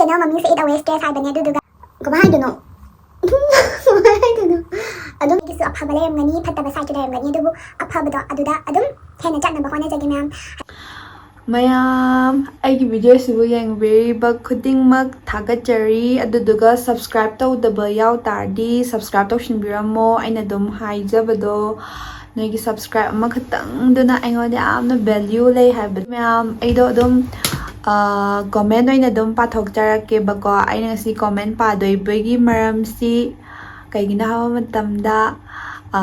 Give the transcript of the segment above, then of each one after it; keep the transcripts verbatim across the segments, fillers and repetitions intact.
ꯀꯩꯅꯣ, ꯃꯃꯤꯡꯁꯦ eat away stress ꯍꯥꯏꯕꯅꯦ꯫ ꯑꯗꯨꯗꯨꯒ ꯀꯃꯥꯏ ꯍꯥꯏꯗꯣꯏꯅꯣ? ꯀꯃꯥꯏ ꯍꯥꯏꯗꯣꯏꯅꯣ? ꯑꯗꯨꯝ ꯑꯩꯒꯤꯁꯨ ꯑꯐꯕ ꯂꯩꯔꯝꯒꯅꯤ, ꯐꯠꯇꯕ sideꯁꯨ ꯂꯩꯔꯝꯒꯅꯤ, ꯑꯗꯨꯕꯨ ꯑꯐꯕꯗꯣ ꯑꯗꯨꯗ ꯑꯗꯨꯝ ꯍꯦꯟꯅ ꯆꯠꯅꯕ ꯍꯣꯠꯅꯖꯒꯦ, ꯃꯌꯥꯝ꯫ ꯃꯌꯥꯝ, ꯑꯩꯒꯤ videoꯁꯤꯕꯨ ꯌꯦꯡꯕꯤꯔꯤꯕ ꯈꯨꯗꯤꯡꯃꯛ ꯊꯥꯒꯠꯆꯔꯤ꯫ ꯑꯗꯨꯗꯨꯒ subscribe ꯇꯧꯗꯕ ꯌꯥꯎ ꯇꯥꯔꯗꯤ subscribe ꯇꯧꯁꯤꯟꯕꯤꯔꯝꯃꯣ꯫ ꯑꯩꯅ ꯑꯗꯨꯝ ꯍꯥꯏꯖꯕꯗꯣ, ꯅꯣꯏꯒꯤ subscribe ꯑꯃꯈꯛꯇꯪꯗꯨꯅ ꯑꯩꯉꯣꯟꯗ ꯌꯥꯝꯅ value ꯂꯩ ꯍꯥꯏꯕꯗꯣ꯫ ꯃꯌꯥꯝ, ꯑꯩꯗꯣ ꯑꯗꯨꯝ, ꯑ, comment ꯑꯣꯏꯅ ꯑꯗꯨꯝ ꯄꯥꯊꯣꯛꯆꯔꯛꯀꯦꯕꯀꯣ꯫ ꯑꯩꯅ ꯉꯁꯤ comment ꯄꯥꯗꯣꯏꯕꯒꯤ ꯃꯔꯝꯁꯤ ꯀꯩꯒꯤꯅꯣ ꯍꯥꯏꯕ ꯃꯇꯝꯗ, ꯑ,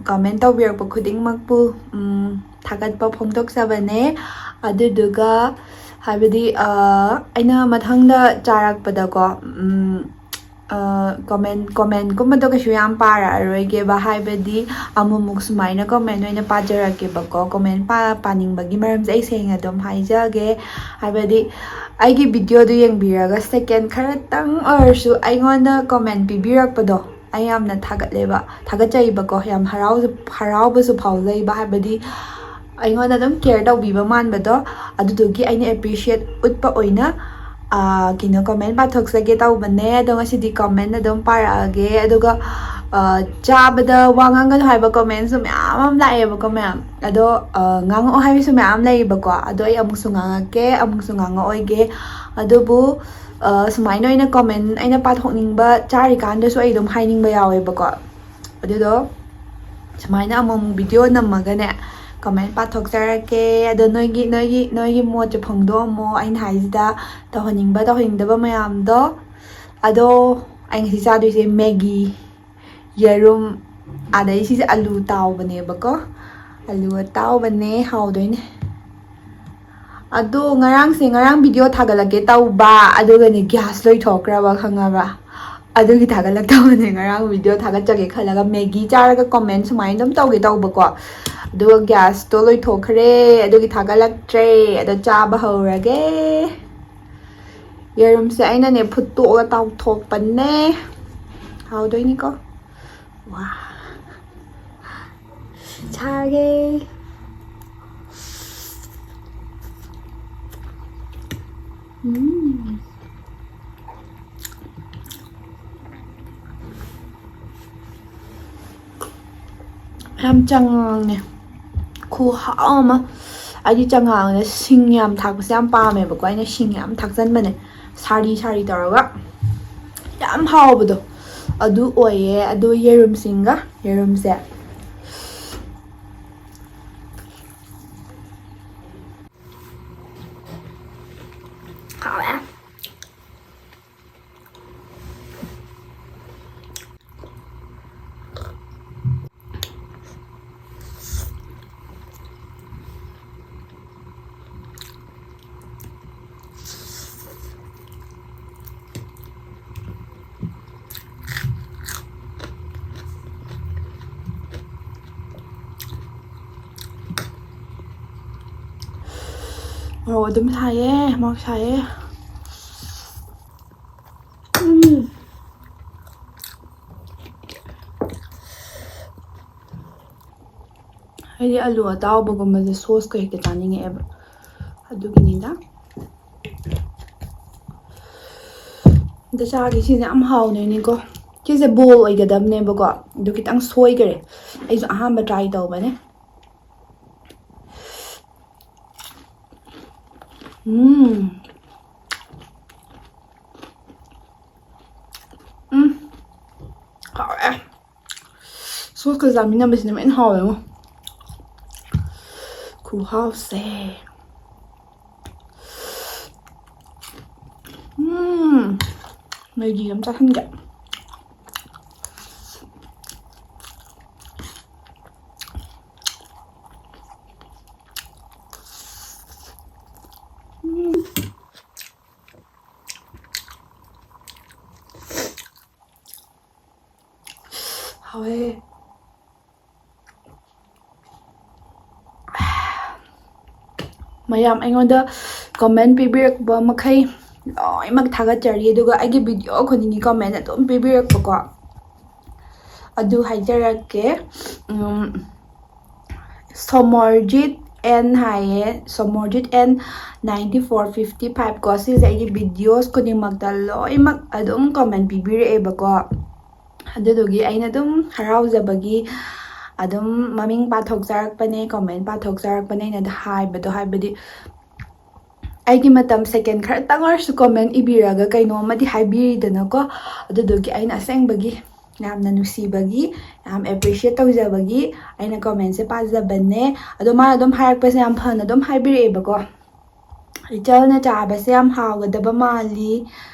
comment ꯇꯧꯕꯤꯔꯛꯄ ꯈꯨꯗꯤꯡꯃꯛꯄꯨ, ꯎꯝ, ꯊꯥꯒꯠꯄ ꯐꯣꯡꯗꯣꯛꯆꯕꯅꯦ꯫ ꯑꯗꯨꯗꯨꯒ ꯍꯥꯏꯕꯗꯤ, ꯑ, ꯑꯩꯅ ꯃꯊꯪꯗ ꯆꯥꯔꯛꯄꯗꯀꯣ, ꯎꯝ, ꯑ, comment, commentꯀꯨꯝꯕꯗꯣ ꯀꯩꯁꯨ ꯌꯥꯝ ꯄꯥꯔꯛꯑꯔꯣꯏꯒꯦꯕ, ꯍꯥꯏꯕꯗꯤ ꯑꯃꯨꯛꯃꯨꯛ ꯁꯨꯃꯥꯏꯅ comment ꯑꯣꯏꯅ ꯄꯥꯖꯔꯛꯀꯦꯕꯀꯣ꯫ Comment ꯄꯥ-, ꯄꯥꯅꯤꯡꯕꯒꯤ ꯃꯔꯝꯁꯦ ꯑꯩ ꯁꯦꯡꯅ ꯑꯗꯨꯝ ꯍꯥꯏꯖꯒꯦ, ꯍꯥꯏꯕꯗꯤ ꯑꯩꯒꯤ videoꯗꯨ ꯌꯦꯡꯕꯤꯔꯒ second ꯈꯔꯇꯪ ꯑꯣꯏꯔꯁꯨ ꯑꯩꯉꯣꯟꯗ comment ꯄꯤꯕꯤꯔꯛꯄꯗꯣ ꯑꯩ ꯌꯥꯝꯅ ꯊꯥꯒꯠꯂꯦꯕ, ꯊꯥꯒꯠꯆꯩꯕꯀꯣ꯫ ꯌꯥꯝ ꯍꯔꯥꯎ-, ꯍꯔꯥꯎꯕꯁꯨ ꯐꯥꯎꯖꯩꯕ, ꯍꯥꯏꯕꯗꯤ ꯑꯩꯉꯣꯟꯗ ꯑꯗꯨꯝ care ꯇꯧꯕꯤꯕ ꯃꯥꯟꯕꯗꯣ, ꯑꯗꯨꯗꯨꯒꯤ ꯑꯩꯅ appreciate ꯎꯠꯄ ꯑꯣꯏꯅ, ꯑꯥ, ꯀꯩꯅꯣ, comment ꯄꯥꯊꯣꯛꯆꯒꯦ ꯇꯧꯕꯅꯦ꯫ ꯑꯗꯣ ꯉꯁꯤꯗꯤ comment ꯑꯗꯨꯝ ꯄꯥꯔꯛꯑꯒꯦ꯫ ꯑꯗꯨꯒ, ꯑꯥ, ꯆꯥꯕꯗ ꯋꯥ ꯉꯥꯡꯒꯅꯨ ꯍꯥꯏꯕ commentꯁꯨ ꯃꯌꯥꯝ ꯑꯃ ꯂꯥꯛꯑꯦꯕꯀꯣ, ꯃꯌꯥꯝ꯫ ꯑꯗꯣ, ꯑꯥ, ꯉꯥꯡꯉꯛꯑꯣ ꯍꯥꯏꯕꯁꯨ ꯃꯌꯥꯝ ꯂꯩꯌꯦꯕꯀꯣ꯫ ꯑꯗꯣ ꯑꯩ ꯑꯃꯨꯛꯁꯨ ꯉꯥꯡꯉꯛꯀꯦ, ꯑꯃꯨꯛꯁꯨ ꯉꯥꯡꯉꯛꯑꯣꯏꯒꯦ꯫ ꯑꯗꯨꯕꯨ, ꯑꯥ, ꯁꯨꯃꯥꯏꯅ ꯑꯣꯏꯅ comment ꯑꯩꯅ ꯄꯥꯊꯣꯛꯅꯤꯡꯕ, ꯆꯥꯔꯤꯀꯥꯟꯗꯁꯨ ꯑꯩ ꯑꯗꯨꯝ ꯍꯥꯏꯅꯤꯡꯕ ꯌꯥꯎꯋꯦꯕꯀꯣ꯫ ꯑꯗꯨꯗꯣ ꯁꯨꯃꯥꯏꯅ ꯑꯃꯨꯛ ꯑꯃꯨꯛ video ꯅꯝꯃꯒꯅꯦ, comment ꯄꯥꯊꯣꯛꯆꯔꯛꯀꯦ꯫ ꯑꯗꯣ ꯅꯣꯏꯒꯤ, ꯅꯣꯏꯒꯤ, ꯅꯣꯏꯒꯤ ꯃꯣꯠꯁꯦ ꯐꯣꯡꯗꯣꯛꯑꯝꯃꯣ꯫ ꯑꯩꯅ ꯍꯥꯏꯁꯤꯗ ꯇꯧꯍꯟꯅꯤꯡꯕ, ꯇꯧꯍꯟꯅꯤꯡꯗꯕ ꯃꯌꯥꯝꯗꯣ꯫ ꯑꯗꯣ ꯑꯩ ꯉꯁꯤ ꯆꯥꯗꯣꯏꯁꯦ Maggi, ꯌꯦꯔꯨꯝ, ꯑꯗꯩ ꯁꯤꯁꯦ ꯑꯂꯨ ꯇꯥꯎꯕꯅꯦꯕꯀꯣ꯫ ꯑꯂꯨ ꯑꯇꯥꯎꯕꯅꯦ, ꯍꯥꯎꯗꯣꯏꯅꯦ꯫ ꯑꯗꯣ ꯉꯔꯥꯡꯁꯦ, ꯉꯔꯥꯡ video ꯊꯥꯒꯠꯂꯛꯀꯦ ꯇꯧꯕ, ꯑꯗꯨꯒꯅꯦ gas ꯂꯣꯏꯊꯣꯛꯈ꯭ꯔꯕ, ꯈꯪꯉꯕ꯭ꯔꯥ? ꯑꯗꯨꯒꯤ ꯊꯥꯒꯠꯂꯛꯇꯕꯅꯦ꯫ ꯉꯔꯥꯡ video ꯊꯥꯒꯠꯆꯒꯦ ꯈꯜꯂꯒ Maggi ꯆꯥꯔꯒ comment ꯁꯨꯃꯥꯏꯅ ꯑꯗꯨꯝ ꯇꯧꯒꯦ ꯇꯧꯕꯀꯣ, ꯑꯗꯨꯒ gasꯇꯣ ꯂꯣꯏꯊꯣꯛꯈ꯭ꯔꯦ, ꯑꯗꯨꯒꯤ ꯊꯥꯒꯠꯂꯛꯇ꯭ꯔꯦ꯫ ꯑꯗꯣ ꯆꯥꯕ ꯍꯧꯔꯒꯦ꯫ ꯌꯦꯔꯨꯝꯁꯦ ꯑꯩꯅꯅꯦ ꯐꯨꯠꯇꯣꯛꯑꯒ ꯇꯥꯎꯊꯣꯛꯄꯅꯦ꯫ ꯍꯥꯎꯗꯣꯏꯅꯤꯀꯣ꯫ ꯋꯥ꯫ ꯆꯥꯔꯒꯦ꯫ ꯎꯝ꯫ ꯌꯥꯝ ꯆꯉꯥꯡꯅꯦ, ꯈꯨꯍꯥꯎ ꯑꯃ꯫ ꯑꯩꯗꯤ ꯆꯉꯥꯡꯁꯦ ꯁꯤꯡ ꯌꯥꯝ ꯊꯥꯛꯄꯁꯦ ꯌꯥꯝ ꯄꯥꯝꯃꯦꯕꯀꯣ, ꯑꯩꯅ ꯁꯤꯡ ꯌꯥꯝ ꯊꯥꯛꯆꯟꯕꯅꯦ, ꯁꯥꯔꯤ ꯁꯥꯔꯤ ꯇꯧꯔꯒ꯫ ꯌꯥꯝ ꯍꯥꯎꯕꯗꯣ ꯑꯗꯨ ꯑꯣꯏꯌꯦ꯫ ꯑꯗꯨ ꯌꯦꯔꯨꯝꯁꯤꯡꯒ, ꯌꯦꯔꯨꯝꯁꯦ ꯍꯥꯎꯋꯦ꯫ ꯃꯣꯔꯣꯛ ꯑꯗꯨꯝ ꯁꯥꯏꯌꯦ, ꯃꯣꯔꯣꯛ ꯁꯥꯏꯌꯦ꯫ ꯎꯝ꯫ ꯑꯩꯗꯤ ꯑꯂꯨ ꯑꯇꯥꯎꯕꯒꯨꯝꯕꯁꯦ ꯁꯣꯁꯀ ꯍꯦꯛꯇ ꯆꯥꯅꯤꯡꯉꯛꯑꯦꯕ, ꯑꯗꯨꯒꯤꯅꯤꯗ꯫ ꯑꯝꯇ ꯆꯥꯒꯦ꯫ ꯁꯤꯁꯦ ꯌꯥꯝ ꯍꯥꯎꯅꯤꯅꯤꯀꯣ꯫ ꯁꯤꯁꯦ ꯕꯣꯜ ꯑꯣꯏꯒꯗꯕꯅꯦꯕꯀꯣ, ꯑꯗꯨ ꯈꯤꯇꯪ ꯁꯣꯏꯈꯔꯦ꯫ ꯑꯩꯁꯨ ꯑꯍꯥꯟꯕ ꯇ꯭ꯔꯥꯏ ꯇꯧꯕꯅꯦ꯫ ꯎꯝ꯫ ꯎꯝ꯫ ꯍꯥꯎꯔꯦ꯫ ꯁꯣꯁꯀ ꯆꯥꯃꯤꯟꯅꯕꯁꯤꯅ ꯍꯦꯟꯅ ꯍꯥꯎꯋꯦꯉꯣ꯫ ꯈꯨꯍꯥꯎꯁꯦ꯫ ꯎꯝ꯫ ꯃꯦꯒꯤ ꯑꯃ ꯆꯥꯁꯤꯟꯒꯦ꯫ ꯎꯝ꯫ ꯍꯥꯎꯋꯦ꯫ ꯃꯌꯥꯝ ꯑꯩꯉꯣꯟꯗ comment ꯄꯤꯕꯤꯔꯛꯄ ꯃꯈꯩ ꯂꯣꯏꯅꯃꯛ ꯊꯥꯒꯠꯆꯔꯤ꯫ ꯑꯗꯨꯒ ꯑꯩꯒꯤ video ꯈꯨꯗꯤꯡꯒꯤ comment ꯑꯗꯨꯝ ꯄꯤꯕꯤꯔꯛꯄꯀꯣ, ꯑꯗꯨ ꯍꯥꯏꯖꯔꯛꯀꯦ꯫ ꯎꯝ, ꯁꯣꯃꯣꯔꯖꯤꯠ ꯑꯦꯟ ꯍꯥꯏꯌꯦ, Somorjit N ninety four fifty five ꯀꯣ꯫ ꯁꯤꯁꯦ ꯑꯩꯒꯤ videos ꯈꯨꯗꯤꯡꯃꯛꯇ ꯂꯣꯏꯅꯃꯛ ꯑꯗꯨꯝ comment ꯄꯤꯕꯤꯔꯛꯑꯦꯕꯀꯣ꯫ ꯑꯗꯨꯗꯨꯒꯤ ꯑꯩꯅ ꯑꯗꯨꯝ ꯍꯔꯥꯎꯖꯕꯒꯤ ꯑꯗꯨꯝ ꯃꯃꯤꯡ ꯄꯥꯊꯣꯛꯆꯔꯛꯄꯅꯦ, ꯀꯣꯃꯦꯟ ꯄꯥꯊꯣꯛꯆꯔꯛꯄꯅꯦ ꯑꯩꯅ ꯍꯥꯏꯕꯗꯣ, ꯍꯥꯏꯕꯗꯤ ꯑꯩꯒꯤ ꯃꯇꯝ ꯁꯦꯀꯦꯟ ꯈꯔꯇꯪ ꯑꯣꯏꯔꯁꯨ ꯀꯣꯃꯦꯟ ꯏꯕꯤꯔꯒ ꯀꯩꯅꯣꯝꯃꯗꯤ ꯍꯥꯏꯕꯤꯔꯤꯗꯅꯀꯣ꯫ ꯑꯗꯨꯗꯨꯒꯤ ꯑꯩꯅ ꯑꯁꯦꯡꯕꯒꯤ ꯌꯥꯝꯅ ꯅꯨꯡꯁꯤꯕꯒꯤ, ꯌꯥꯝ ꯑꯦꯄ꯭ꯔꯤꯁꯤꯌꯦꯠ ꯇꯧꯖꯕꯒꯤ ꯑꯩꯅ ꯀꯣꯃꯦꯟꯁꯦ ꯄꯥꯖꯕꯅꯦ꯫ ꯑꯗꯣ ꯃꯥꯅ ꯑꯗꯨꯝ ꯍꯥꯏꯔꯛꯄꯁꯦ ꯌꯥꯝ ꯐꯅ ꯑꯗꯨꯝ ꯍꯥꯏꯕꯤꯔꯛꯑꯦꯕꯀꯣ꯫ "ꯏꯆꯜꯅ ꯆꯥꯕꯁꯦ ꯌꯥꯝ ꯍꯥꯎꯒꯗꯕ ꯃꯥꯜꯂꯤ,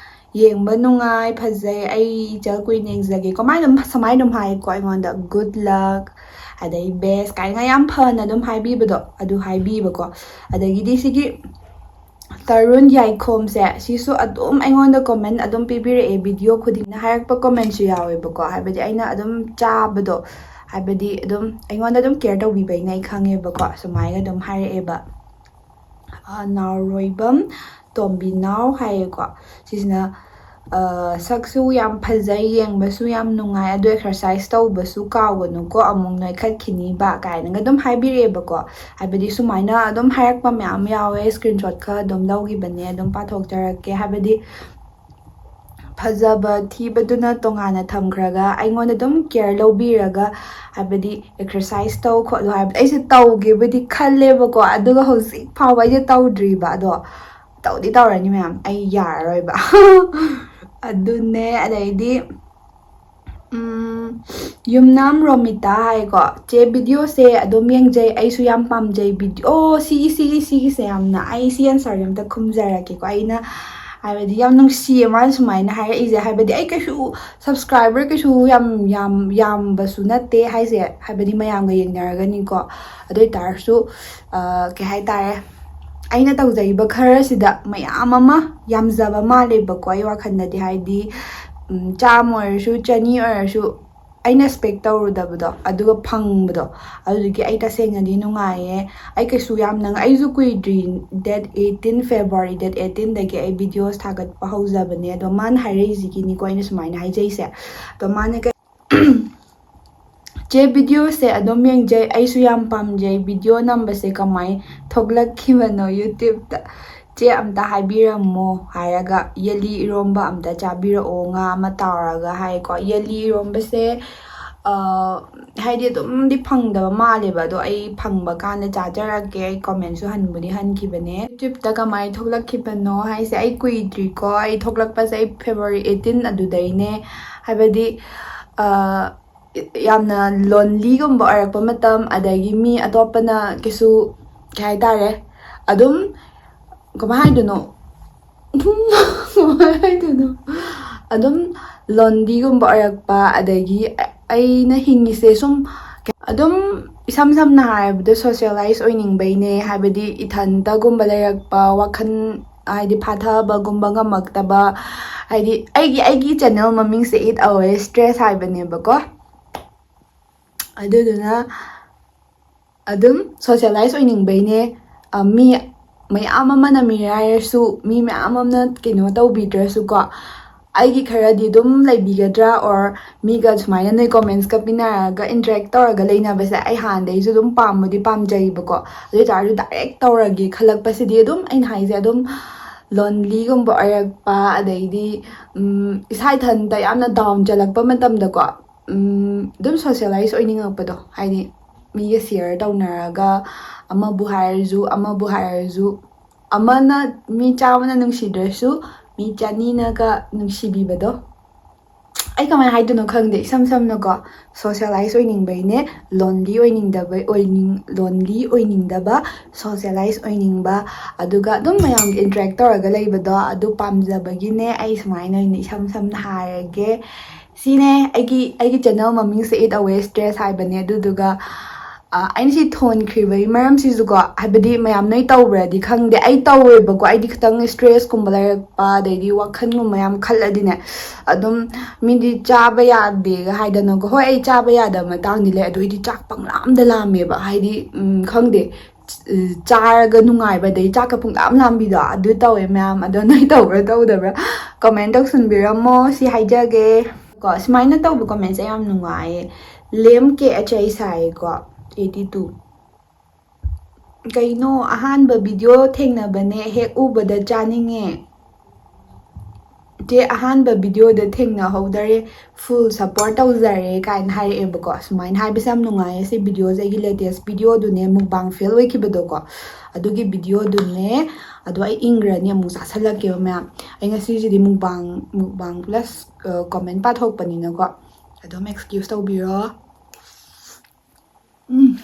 ꯌꯦꯡꯕ ꯅꯨꯡꯉꯥꯏ, ꯐꯖꯩ, ꯑꯩ ꯏꯆꯜ ꯀꯨꯏꯅ ꯌꯦꯡꯖꯒꯦ"꯫ ꯀꯃꯥꯏꯅ ꯑꯗꯨꯝ, ꯁꯨꯃꯥꯏꯅ ꯑꯗꯨꯝ ꯍꯥꯏꯀꯣ ꯑꯩꯉꯣꯟꯗ꯫ "Good luck", ꯑꯗꯩ "best" ꯀꯥꯏꯅ ꯌꯥꯝ ꯐꯅ ꯑꯗꯨꯝ ꯍꯥꯏꯕꯤꯕꯗꯣ, ꯑꯗꯨ ꯍꯥꯏꯕꯤꯕꯀꯣ꯫ ꯑꯗꯒꯤꯗꯤ ꯁꯤꯒꯤ ꯇꯔꯨꯟ ꯌꯥꯏꯈꯣꯝꯁꯦ, ꯁꯤꯁꯨ ꯑꯗꯨꯝ ꯑꯩꯉꯣꯟꯗ ꯀꯣꯃꯦꯟ ꯑꯗꯨꯝ ꯄꯤꯕꯤꯔꯛꯑꯦ, ꯚꯤꯗꯤꯑꯣ ꯈꯨꯗꯤꯡꯅ ꯍꯥꯏꯔꯛꯄ ꯀꯣꯃꯦꯟꯁꯨ ꯌꯥꯎꯋꯦꯕꯀꯣ꯫ ꯍꯥꯏꯕꯗꯤ ꯑꯩꯅ ꯑꯗꯨꯝ ꯆꯥꯕꯗꯣ, ꯍꯥꯏꯕꯗꯤ ꯑꯗꯨꯝ ꯑꯩꯉꯣꯟꯗ ꯑꯗꯨꯝ ꯀꯦꯌꯔ ꯇꯧꯕꯤꯕꯩꯅ ꯑꯩ ꯈꯪꯉꯦꯕꯀꯣ꯫ ꯁꯨꯃꯥꯏꯅ ꯑꯗꯨꯝ ꯍꯥꯏꯔꯛꯑꯦꯕ꯫ ꯑ, ꯅꯥꯎꯔꯣꯏꯕꯝ ꯇꯣꯝꯕꯤꯅꯥꯎ ꯍꯥꯏꯌꯦꯀꯣ꯫ ꯁꯤꯁꯤꯅ, ꯑ, "ꯁꯛꯁꯨ ꯌꯥꯝ ꯐꯖꯩ, ꯌꯦꯡꯕꯁꯨ ꯌꯥꯝ ꯅꯨꯡꯉꯥꯏ, ꯑꯗꯣ ꯑꯦꯛꯁꯔꯁꯥꯏꯁ ꯇꯧꯕꯁꯨ ꯀꯥꯎꯒꯅꯨꯀꯣ, ꯑꯃꯨꯛ ꯅꯣꯏꯈꯠꯈꯤꯅꯤꯕ" ꯀꯥꯏꯅꯒ ꯑꯗꯨꯝ ꯍꯥꯏꯕꯤꯔꯛꯑꯦꯕꯀꯣ꯫ ꯍꯥꯏꯕꯗꯤ ꯁꯨꯃꯥꯏꯅ ꯑꯗꯨꯝ ꯍꯥꯏꯔꯛꯄ ꯃꯌꯥꯝ ꯌꯥꯎꯋꯦ, ꯁ꯭ꯀ꯭ꯔꯤꯟꯁꯣꯠ ꯈꯔ ꯑꯗꯨꯝ ꯂꯧꯈꯤꯕꯅꯦ, ꯑꯗꯨꯝ ꯄꯥꯊꯣꯛꯆꯔꯛꯀꯦ꯫ ꯍꯥꯏꯕꯗꯤ ꯐꯖꯕ ꯊꯤꯕꯗꯨꯅ ꯇꯣꯉꯥꯟꯅ ꯊꯝꯈ꯭ꯔꯒ ꯑꯩꯉꯣꯟꯗ ꯑꯗꯨꯝ ꯀꯦꯌꯔ ꯂꯧꯕꯤꯔꯒ, ꯍꯥꯏꯕꯗꯤ ꯑꯦꯛꯁꯔꯁꯥꯏꯁ ꯇꯧ ꯈꯣꯠꯂꯨ ꯍꯥꯏꯕꯗꯤ ꯑꯩꯁꯦ ꯇꯧꯒꯦꯕꯨꯗꯤ ꯈꯜꯂꯦꯕꯀꯣ, ꯑꯗꯨꯒ ꯍꯧꯖꯤꯛ ꯐꯥꯎꯕ ꯑꯩꯁꯦ ꯇꯧꯗ꯭ꯔꯤꯕ꯫ ꯑꯗꯣ ꯇꯧꯗꯤ ꯇꯧꯔꯅꯤ ꯃꯌꯥꯝ, ꯑꯩ ꯌꯥꯔꯔꯣꯏꯕ꯫ ꯑꯗꯨꯅꯦ꯫ ꯑꯗꯩꯗꯤ ꯎꯝ, ꯌꯨꯝꯅꯥꯝ ꯔꯣꯃꯤꯇꯥ ꯍꯥꯏꯀꯣ, "ꯆꯦ, ꯚꯤꯗꯤꯑꯣꯁꯦ ꯑꯗꯨꯝ ꯌꯦꯡꯖꯩ, ꯑꯩꯁꯨ ꯌꯥꯝ ꯄꯥꯝꯖꯩ ꯚꯤꯗꯤꯑꯣ"꯫ ꯑꯣ, ꯁꯤꯒꯤ ꯁꯤꯒꯤ ꯁꯤꯒꯤꯁꯦ ꯌꯥꯝꯅ ꯑꯩ ꯁꯤ ꯑꯟꯁꯔꯁꯦ ꯑꯝꯇ ꯈꯨꯝꯖꯔꯛꯀꯦꯀꯣ꯫ ꯑꯩꯅ ꯍꯥꯏꯕꯗꯤ ꯌꯥꯝ ꯅꯨꯡꯁꯤꯌꯦ ꯃꯥꯅ ꯁꯨꯃꯥꯏꯅ ꯍꯥꯏꯔꯛꯏꯁꯦ꯫ ꯍꯥꯏꯕꯗꯤ ꯑꯩ ꯀꯩꯁꯨ ꯁꯕꯁꯀ꯭ꯔꯥꯏꯕꯔ ꯀꯩꯁꯨ ꯌꯥꯝ ꯌꯥꯝ ꯌꯥꯝꯕꯁꯨ ꯅꯠꯇꯦ ꯍꯥꯏꯁꯦ, ꯍꯥꯏꯕꯗꯤ ꯃꯌꯥꯝꯒ ꯌꯦꯡꯅꯔꯒꯅꯤꯀꯣ꯫ ꯑꯗꯨ ꯑꯣꯏꯇꯥꯔꯁꯨ, ꯑ, ꯀꯩ ꯍꯥꯏꯇꯥꯔꯦ, ꯑꯩꯅ ꯇꯧꯖꯔꯤꯕ ꯈꯔꯁꯤꯗ ꯃꯌꯥꯝ ꯑꯃ ꯌꯥꯝꯖꯕ ꯃꯥꯜꯂꯦꯕꯀꯣ ꯑꯩ ꯋꯥꯈꯜꯗꯗꯤ꯫ ꯍꯥꯏꯗꯤ ꯎꯝ, ꯆꯥꯝꯃ ꯑꯣꯏꯔꯁꯨ, ꯆꯅꯤ ꯑꯣꯏꯔꯁꯨ, ꯑꯩꯅ ꯑꯦꯛꯁꯄꯦꯛ ꯇꯧꯔꯨꯗꯕꯗꯣ, ꯑꯗꯨꯒ ꯐꯪꯕꯗꯣ, ꯑꯗꯨꯗꯨꯒꯤ ꯑꯩ ꯇꯁꯦꯡꯅꯗꯤ ꯅꯨꯡꯉꯥꯏꯌꯦ꯫ ꯑꯩ ꯀꯩꯁꯨ ꯌꯥꯝꯅ, ꯑꯩꯁꯨ ꯀꯨꯏꯗ꯭ꯔꯤ, date eighteen, February date eighteen ꯗꯒꯤ ꯑꯩ videos ꯊꯥꯒꯠꯄ ꯍꯧꯖꯕꯅꯦ꯫ ꯑꯗꯣ ꯃꯥꯅ ꯍꯥꯏꯔꯛꯏꯁꯤꯒꯤꯅꯤꯀꯣ ꯑꯩꯅ ꯁꯨꯃꯥꯏꯅ ꯍꯥꯏꯖꯩꯁꯦ꯫ ꯑꯗꯣ ꯃꯥꯅ ꯀꯩ-, "ꯆꯦ, videoꯁꯦ ꯑꯗꯨꯝ ꯌꯦꯡꯖꯩ, ꯑꯩꯁꯨ ꯌꯥꯝ ꯄꯥꯝꯖꯩ꯫ Video ꯅꯝꯕꯁꯦ ꯀꯃꯥꯏ ꯊꯣꯛꯂꯛꯈꯤꯕꯅꯣ YouTubeꯇ? ꯆꯦ, ꯑꯝꯇ ꯍꯥꯏꯕꯤꯔꯝꯃꯣ" ꯍꯥꯏꯔꯒ, "ꯌꯦꯂꯤ ꯏꯔꯣꯝꯕ ꯑꯝꯇ ꯆꯥꯕꯤꯔꯛꯑꯣ, ꯉꯥ ꯑꯃ ꯇꯥꯎꯔꯒ" ꯍꯥꯏꯀꯣ꯫ ꯌꯦꯂꯤ ꯏꯔꯣꯝꯕꯁꯦ, ꯍꯥꯏꯗꯤ ꯑꯗꯨꯝꯗꯤ ꯐꯪꯗꯕ ꯃꯥꯜꯂꯦꯕ꯫ ꯑꯗꯣ ꯑꯩ ꯐꯪꯕ ꯀꯥꯟꯗ ꯆꯥꯖꯔꯛꯀꯦ꯫ ꯑꯩ ꯀꯣꯃꯦꯟꯁꯨ ꯍꯟꯕꯨꯗꯤ ꯍꯟꯈꯤꯕꯅꯦ꯫ ꯌꯨꯇ꯭ꯌꯨꯕꯇ ꯀꯃꯥꯏꯅ ꯊꯣꯛꯂꯛꯈꯤꯕꯅꯣ ꯍꯥꯏꯁꯦ, ꯑꯩ ꯀꯨꯏꯗ꯭ꯔꯤꯀꯣ꯫ ꯑꯩ ꯊꯣꯛꯂꯛꯄꯁꯦ ꯑꯩ ꯐꯦꯕ꯭ꯔꯨꯋꯥꯔꯤ ꯑꯩꯠꯇꯤꯟ ꯑꯗꯨꯗꯩꯅꯦ꯫ ꯍꯥꯏꯕꯗꯤ ꯌꯥꯝꯅ ꯂꯣꯟꯂꯤꯒꯨꯝꯕ ꯑꯣꯏꯔꯛꯄ ꯃꯇꯝ, ꯑꯗꯒꯤ ꯃꯤ ꯑꯇꯣꯞꯄꯅ ꯀꯩꯁꯨ, ꯀꯩ ꯍꯥꯏꯇꯥꯔꯦ, ꯑꯗꯨꯝ, ꯀꯃꯥꯏ ꯍꯥꯏꯗꯣꯏꯅꯣ? ꯀꯃꯥꯏ ꯍꯥꯏꯗꯣꯏꯅꯣ? ꯑꯗꯨꯝ ꯂꯣꯟꯂꯤꯒꯨꯝꯕ ꯑꯣꯏꯔꯛꯄ, ꯑꯗꯒꯤ ꯑꯩꯅ ꯍꯤꯡꯉꯤꯁꯦ ꯁꯨꯝ ꯑꯗꯨꯝ, ꯏꯁꯝ ꯁꯝꯅ ꯍꯥꯏꯔꯕꯗ, ꯁꯣꯁꯤꯌꯦꯂꯥꯏꯁ ꯑꯣꯏꯅꯤꯡꯕꯩꯅꯦ꯫ ꯍꯥꯏꯕꯗꯤ ꯏꯊꯟꯇꯒꯨꯝꯕ ꯂꯩꯔꯛꯄ, ꯋꯥꯈꯜ ꯍꯥꯏꯗꯤ ꯐꯥꯊꯕꯒꯨꯝꯕ ꯉꯝꯃꯛꯇꯕ꯫ ꯍꯥꯏꯗꯤ ꯑꯩꯒꯤ ꯑꯩꯒꯤ ꯆꯦꯅꯦꯜ ꯃꯃꯤꯡꯁꯦ It Away Stress ꯍꯥꯏꯕꯅꯦꯕꯀꯣ꯫ ꯑꯗꯨꯗꯨꯅ ꯑꯗꯨꯝ ꯁꯣꯁꯤꯌꯦꯂꯥꯏꯁ ꯑꯣꯏꯅꯤꯡꯕꯩꯅꯦ꯫ ꯃꯤ ꯃꯌꯥꯝ ꯑꯃꯅ ꯃꯤꯔꯥꯏꯔꯁꯨ, ꯃꯤ ꯃꯌꯥꯝ ꯑꯃꯅ ꯀꯩꯅꯣ ꯇꯧꯕꯤꯗ꯭ꯔꯁꯨꯀꯣ, ꯑꯩꯒꯤ ꯈꯔꯗꯤ ꯑꯗꯨꯝ ꯂꯩꯕꯤꯒꯗ꯭ꯔꯥ, or ꯃꯤꯒ ꯁꯨꯃꯥꯏꯅ ꯅꯣꯏ ꯀꯣꯃꯦꯟꯁꯀ ꯄꯤꯅꯔꯒ ꯏꯟꯇꯔꯦꯛ ꯇꯧꯔꯒ ꯂꯩꯅꯕꯁꯦ ꯑꯩ ꯍꯥꯟꯅꯗꯩꯁꯨ ꯑꯗꯨꯝ ꯄꯥꯝꯕꯨꯗꯤ ꯄꯥꯝꯖꯩꯕꯀꯣ꯫ ꯑꯗꯨ ꯑꯣꯏꯇꯥꯔꯁꯨ ꯗꯥꯏꯔꯦꯛ ꯇꯧꯔꯒꯦ ꯈꯜꯂꯛꯄꯁꯤꯗꯤ ꯑꯗꯨꯝ, ꯑꯩꯅ ꯍꯥꯏꯁꯦ, ꯑꯗꯨꯝ ꯂꯣꯟꯂꯤꯒꯨꯝꯕ ꯑꯣꯏꯔꯛꯄ, ꯑꯗꯩꯗꯤ ꯏꯁꯥ ꯏꯊꯟꯇ ꯌꯥꯝꯅ ꯗꯥꯎꯟ ꯆꯠꯂꯛꯄ ꯃꯇꯝꯗꯀꯣ, ꯑꯗꯨꯝ ꯁꯣꯁꯤꯌꯦꯂꯥꯏꯁ ꯑꯣꯏꯅꯤꯡꯉꯛꯄꯗꯣ, ꯍꯥꯏꯗꯤ ꯃꯤꯒ ꯁꯤꯌꯔ ꯇꯧꯅꯔꯒ, ꯑꯃꯕꯨ ꯍꯥꯏꯔꯁꯨ ꯑꯃꯕꯨ ꯍꯥꯏꯔꯁꯨ, ꯑꯃꯅ, ꯃꯤ ꯆꯥꯝꯃꯅ ꯅꯨꯡꯁꯤꯗ꯭ꯔꯁꯨ ꯃꯤ ꯆꯅꯤꯅꯒ ꯅꯨꯡꯁꯤꯕꯤꯕꯗꯣ꯫ ꯑꯩ ꯀꯃꯥꯏꯅ ꯍꯥꯏꯗꯣꯏꯅꯣ ꯈꯪꯗꯦ꯫ ꯏꯁꯝ ꯁꯝꯅꯀꯣ, ꯁꯣꯁꯤꯌꯦꯂꯥꯏꯁ ꯑꯣꯏꯅꯤꯡꯕꯩꯅꯦ꯫ ꯂꯣꯟꯂꯤ ꯑꯣꯏꯅꯤꯡꯗꯕ ꯑꯣꯏꯅꯤꯡ ꯂꯣꯟꯂꯤ ꯑꯣꯏꯅꯤꯡꯗꯕ, ꯁꯣꯁꯤꯌꯦꯂꯥꯏꯁ ꯑꯣꯏꯅꯤꯡꯕ, ꯑꯗꯨꯒ ꯑꯗꯨꯝ ꯃꯌꯥꯝꯒ ꯏꯟꯇꯔꯦꯛ ꯇꯧꯔꯒ ꯂꯩꯕꯗꯣ, ꯑꯗꯨ ꯄꯥꯝꯖꯕꯒꯤꯅꯦ꯫ ꯑꯩ ꯁꯨꯃꯥꯏꯅ ꯑꯣꯏꯅ ꯏꯁꯝ ꯁꯝꯅ ꯍꯥꯏꯔꯒꯦ꯫ ꯁꯤꯅꯦ ꯑꯩꯒꯤ ꯑꯩꯒꯤ ꯆꯦꯅꯦꯜ ꯃꯃꯤꯡꯁꯦ It Away Stress ꯍꯥꯏꯕꯅꯦ꯫ ꯑꯗꯨꯗꯨꯒ ꯑꯩꯅ ꯁꯤ ꯊꯣꯟꯈ꯭ꯔꯤꯕꯒꯤ ꯃꯔꯝꯁꯤꯁꯨꯀꯣ, ꯍꯥꯏꯕꯗꯤ ꯃꯌꯥꯝ ꯅꯣꯏ ꯇꯧꯕ꯭ꯔꯗꯤ ꯈꯪꯗꯦ, ꯑꯩ ꯇꯧꯋꯦꯕꯀꯣ꯫ ꯑꯩꯗꯤ ꯈꯤꯇꯪ ꯏꯁꯇ꯭ꯔꯦꯁꯀꯨꯝꯕ ꯂꯩꯔꯛꯄ, ꯑꯗꯩꯗꯤ ꯋꯥꯈꯜꯒꯨꯝꯕ ꯌꯥꯝ ꯈꯜꯂꯗꯤꯅꯦ, ꯑꯗꯨꯝ ꯃꯤꯗꯤ ꯆꯥꯕ ꯌꯥꯗꯦꯒ ꯍꯥꯏꯗꯅꯀꯣ꯫ ꯍꯣꯏ, ꯑꯩ ꯆꯥꯕ ꯌꯥꯗꯕ ꯃꯇꯥꯡꯗꯤ ꯂꯩ, ꯑꯗꯨ ꯑꯩꯗꯤ ꯆꯥꯛ ꯄꯪꯂꯥꯝꯗ ꯂꯥꯝꯃꯦꯕ꯫ ꯍꯥꯏꯗꯤ ꯈꯪꯗꯦ, ꯆꯥꯔꯒ ꯅꯨꯡꯉꯥꯏꯕ, ꯑꯗꯩ ꯆꯥꯛꯀ ꯄꯨꯡꯂꯥꯝ ꯂꯥꯝꯕꯤꯗꯣ, ꯑꯗꯨ ꯇꯧꯋꯦ ꯃꯌꯥꯝ꯫ ꯑꯗꯣ ꯅꯣꯏ ꯇꯧꯕ꯭ꯔꯥ ꯇꯧꯗꯕ꯭ꯔꯥ ꯀꯣꯃꯦꯟ ꯇꯧꯁꯟꯕꯤꯔꯝꯃꯣ꯫ ꯁꯤ ꯍꯥꯏꯖꯒꯦ꯫ ꯀꯣ, ꯁꯨꯃꯥꯏꯅ ꯇꯧꯕ ꯀꯣꯃꯦꯟꯁꯦ ꯌꯥꯝ ꯅꯨꯡꯉꯥꯏꯌꯦ꯫ ꯂꯦꯝ ꯀꯦ ꯑꯩꯆ ꯑꯩ ꯁꯥꯏꯀꯣ, eighty two꯫ ꯀꯩꯅꯣ, ꯑꯍꯥꯟꯕ ꯚꯤꯗꯤꯑꯣ ꯊꯦꯡꯅꯕꯅꯦ, ꯍꯦꯛ ꯎꯕꯗ ꯆꯥꯅꯤꯡꯉꯦ꯫ "ꯆꯦ, ꯑꯍꯥꯟꯕ videoꯗ ꯊꯦꯡꯅꯍꯧꯗꯔꯦ, full support ꯇꯧꯖꯔꯦ" ꯀꯥꯏꯅ ꯍꯥꯏꯔꯛꯑꯦꯕꯀꯣ꯫ ꯁꯨꯃꯥꯏꯅ ꯍꯥꯏꯕꯁꯦ ꯌꯥꯝ ꯅꯨꯡꯉꯥꯏꯌꯦ꯫ ꯁꯤ videoꯁꯦ ꯑꯩꯒꯤ latest videoꯗꯨꯅꯦ, mukbang fail ꯑꯣꯏꯈꯤꯕꯗꯣꯀꯣ, ꯑꯗꯨꯒꯤ videoꯗꯨꯅꯦ꯫ ꯑꯗꯣ ꯑꯩ ꯏꯪꯈ꯭ꯔꯅꯤ, ꯑꯃꯨꯛ ꯆꯥꯁꯜꯂꯛꯀꯦꯕ ꯃꯌꯥꯝ꯫ ꯑꯩ ꯉꯁꯤꯁꯤꯗꯤ mukbang, mukbang plus comment ꯄꯥꯊꯣꯛꯄꯅꯤꯅꯀꯣ, ꯑꯗꯨꯝ excuse ꯇꯧꯕꯤꯔꯣ꯫ ꯎꯝ꯫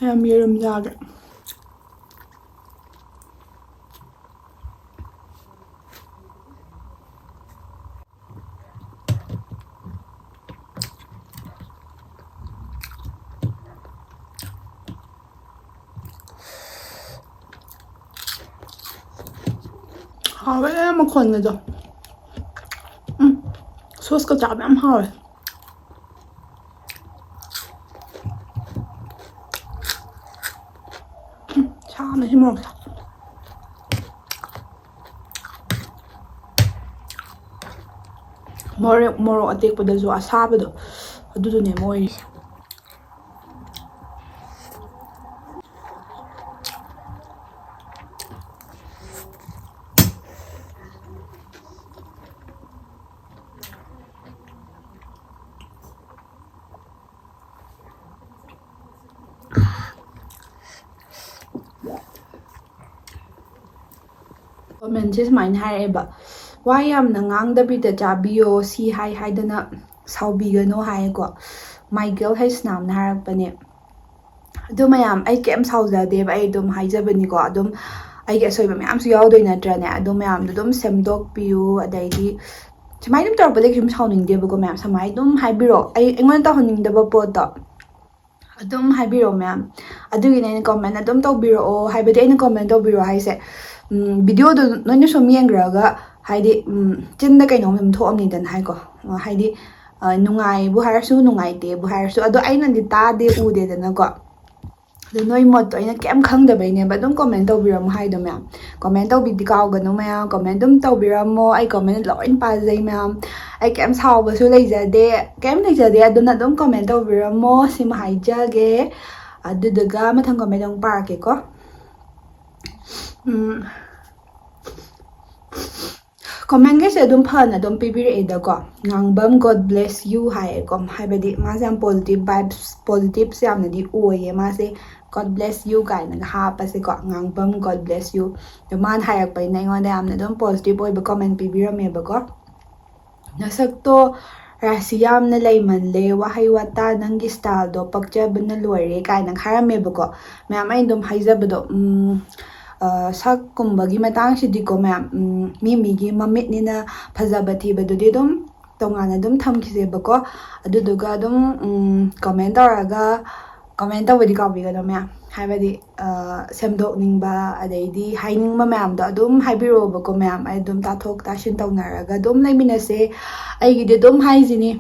ꯌꯥꯝ ꯌꯦꯔꯨꯝ ꯆꯥꯒꯦ꯫ ꯍꯥꯎꯋꯦ ꯃꯈꯣꯟꯒꯗꯣ꯫ ꯎꯝ꯫ Sauceꯀ ꯆꯥꯕ ꯌꯥꯝ ꯍꯥꯎꯋꯦ꯫ ꯎꯝ, ꯁꯥꯕꯅ ꯁꯤ ꯃꯣꯔꯣꯛ ꯁꯥ-, ꯃꯣꯔꯣꯛ, ꯃꯣꯔꯣꯛ ꯑꯇꯦꯛꯄꯗꯁꯨ ꯑꯁꯥꯕꯗꯣ, ꯑꯗꯨꯗꯨꯅꯦ ꯃꯣꯏꯔꯤꯁꯦ꯫ Commentꯁꯦ ꯁꯨꯃꯥꯏꯅ ꯍꯥꯏꯔꯛꯑꯦꯕ, "ꯋꯥ ꯌꯥꯝꯅ ꯉꯥꯡꯗꯕꯤꯗ ꯆꯥꯕꯤꯌꯣ, ꯁꯤ ꯍꯥꯏ ꯍꯥꯏꯗꯅ ꯁꯥꯎꯕꯤꯒꯅꯣ" ꯍꯥꯏꯌꯦꯀꯣ꯫ ꯃꯥꯏꯀꯦꯜ ꯍꯩꯁꯅꯥꯝꯅ ꯍꯥꯏꯔꯛꯄꯅꯦ꯫ ꯑꯗꯨ ꯃꯌꯥꯝ, ꯑꯩ ꯀꯩꯝ ꯁꯥꯎꯖꯗꯦꯕ, ꯑꯩ ꯑꯗꯨꯝ ꯍꯥꯏꯖꯕꯅꯤꯀꯣ꯫ ꯑꯗꯨꯝ ꯑꯩꯒꯤ ꯑꯁꯣꯏꯕ ꯃꯌꯥꯝꯁꯨ ꯌꯥꯎꯗꯣꯏ ꯅꯠꯇ꯭ꯔꯅꯦ? ꯑꯗꯨ ꯃꯌꯥꯝꯗꯣ ꯑꯗꯨꯝ ꯁꯦꯝꯗꯣꯛꯄꯤꯌꯨ꯫ ꯑꯗꯩꯗꯤ ꯁꯨꯃꯥꯏꯅ ꯑꯗꯨꯝ ꯇꯧꯔꯛꯄꯗꯒꯤ ꯁꯨꯝ ꯁꯥꯎꯅꯤꯡꯗꯦꯕꯀꯣ ꯃꯌꯥꯝ꯫ ꯁꯨꯃꯥꯏꯅ ꯑꯗꯨꯝ ꯍꯥꯏꯕꯤꯔꯛꯑꯣ, ꯑꯩ, ꯑꯩꯉꯣꯟꯗ ꯇꯧꯍꯟꯅꯤꯡꯗꯕ ꯄꯣꯠꯇꯣ ꯑꯗꯨꯝ ꯍꯥꯏꯕꯤꯔꯛꯑꯣ ꯃꯌꯥꯝ꯫ ꯑꯗꯨꯒꯤꯅꯦ ꯑꯩꯅ comment ꯑꯗꯨꯝ ꯇꯧꯕꯤꯔꯛꯑꯣ꯫ ꯍꯥꯏꯕꯗꯤ ꯑꯩꯅ comment ꯇꯧꯕꯤꯔꯛꯑꯣ ꯍꯥꯏꯁꯦ, ꯎꯝ, videoꯗꯣ ꯅꯣꯏꯅ ꯁꯨꯝ ꯌꯦꯡꯈ꯭ꯔꯒ, ꯍꯥꯏꯗꯤ, ꯎꯝ, ꯆꯤꯟꯗ ꯀꯩꯅꯣꯝ ꯑꯗꯨꯝ ꯊꯣꯛꯑꯝꯅꯤꯗꯅ ꯍꯥꯏꯀꯣ꯫ ꯑ, ꯍꯥꯏꯗꯤ, ꯑ, ꯅꯨꯡꯉꯥꯏꯕꯨ ꯍꯥꯏꯔꯁꯨ, ꯅꯨꯡꯉꯥꯏꯇꯦꯕꯨ ꯍꯥꯏꯔꯁꯨ, ꯑꯗꯣ ꯑꯩꯅꯗꯤ ꯇꯥꯗꯦ, ꯎꯗꯦꯗꯅꯀꯣ꯫ ꯑꯗꯣ ꯅꯣꯏ ꯃꯣꯠꯇꯣ ꯑꯩꯅ ꯀꯩꯝ ꯈꯪꯗꯕꯩꯅꯦꯕ꯫ ꯑꯗꯨꯝ comment ꯇꯧꯕꯤꯔꯝꯃꯣ ꯍꯥꯏꯗꯣ ꯃꯌꯥꯝ꯫ Comment ꯇꯧꯕꯤꯗꯤ ꯀꯥꯎꯒꯅꯨ ꯃꯌꯥꯝ, comment ꯑꯗꯨꯝ ꯇꯧꯕꯤꯔꯝꯃꯣ꯫ ꯑꯩ comment ꯂꯣꯏ ꯄꯥꯖꯩ ꯃꯌꯥꯝ꯫ ꯑꯩ ꯀꯩꯝ ꯁꯥꯎꯕꯁꯨ ꯂꯩꯖꯗꯦ, ꯀꯩꯝ ꯂꯩꯖꯗꯦ꯫ ꯑꯗꯨꯅ ꯑꯗꯨꯝ comment ꯇꯧꯕꯤꯔꯝꯃꯣ, ꯁꯤꯃ ꯍꯥꯏꯖꯒꯦ꯫ ꯑꯗꯨꯗꯨꯒ ꯃꯊꯪ comment ꯑꯃꯨꯛ ꯄꯥꯔꯛꯀꯦꯀꯣ꯫ ꯎꯝ꯫ ꯀꯣꯃꯦꯟꯒꯩꯁꯦ ꯑꯗꯨꯝ ꯐꯅ ꯑꯗꯨꯝ ꯄꯤꯕꯤꯔꯛꯑꯦꯗꯀꯣ꯫ ꯉꯥꯡꯕꯝ God bless you ꯍꯥꯏꯌꯦꯀꯣ, ꯍꯥꯏꯕꯗꯤ ꯃꯥꯁꯦ ꯌꯥꯝ positive vibes, positives ꯌꯥꯝꯅꯗꯤ ꯑꯣꯏꯌꯦ ꯃꯥꯁꯦ꯫ God bless you ꯀꯥꯏꯅꯒ ꯍꯥꯞꯄꯁꯦꯀꯣ, ꯉꯥꯡꯕꯝ God bless you꯫ ꯑꯗꯣ ꯃꯥꯅ ꯍꯥꯏꯔꯛꯄꯅꯤꯅ ꯑꯩꯉꯣꯟꯗ ꯌꯥꯝꯅ ꯑꯗꯨꯝ positive ꯑꯣꯏꯕ comment ꯄꯤꯕꯤꯔꯝꯃꯦꯕꯀꯣ꯫ "ꯅꯁꯛꯇꯣ ꯔꯥꯁꯤ ꯌꯥꯝꯅ ꯂꯩꯃꯜꯂꯦ, ꯋꯥꯍꯩ ꯋꯥꯇꯥ ꯅꯪꯒꯤ styleꯗꯣ ꯄꯛꯆꯕꯅ ꯂꯣꯏꯔꯦ" ꯀꯥꯏꯅ ꯍꯥꯏꯔꯝꯃꯦꯕꯀꯣ꯫ ꯃꯌꯥꯝ ꯑꯩꯅ ꯑꯗꯨꯝ ꯍꯥꯏꯖꯕꯗꯣ, ꯎꯝ, ꯑ, ꯁꯛꯀꯨꯝꯕꯒꯤ ꯃꯇꯥꯡꯁꯤꯗꯤꯀꯣ ꯃꯌꯥꯝ, ꯎꯝ, ꯃꯤ ꯃꯤꯒꯤ ꯃꯃꯤꯠꯅꯤꯅ ꯐꯖꯕ ꯊꯤꯕꯗꯨꯗꯤ ꯑꯗꯨꯝ ꯇꯣꯉꯥꯟꯅ ꯑꯗꯨꯝ ꯊꯝꯈꯤꯁꯦꯕꯀꯣ꯫ ꯑꯗꯨꯗꯨꯒ ꯑꯗꯨꯝ, ꯎꯝ, comment ꯇꯧꯔꯒ, comment ꯇꯧꯕꯗꯤ ꯀꯥꯎꯕꯤꯒꯅꯣ ꯃꯌꯥꯝ, ꯍꯥꯏꯕꯗꯤ, ꯑ, ꯁꯦꯝꯗꯣꯛꯅꯤꯡꯕ ꯑꯗꯩꯗꯤ ꯍꯥꯏꯅꯤꯡꯕ ꯃꯌꯥꯝꯗꯣ ꯑꯗꯨꯝ ꯍꯥꯏꯕꯤꯔꯛꯑꯣꯕꯀꯣ ꯃꯌꯥꯝ꯫ ꯑꯩ ꯑꯗꯨꯝ ꯇꯥꯊꯣꯛ ꯇꯥꯁꯤꯟ ꯇꯧꯅꯔꯒ ꯑꯗꯨꯝ ꯂꯩꯃꯤꯟꯅꯁꯦ꯫ ꯑꯩꯒꯤꯗꯤ ꯑꯗꯨꯝ ꯍꯥꯏꯁꯤꯅꯤ,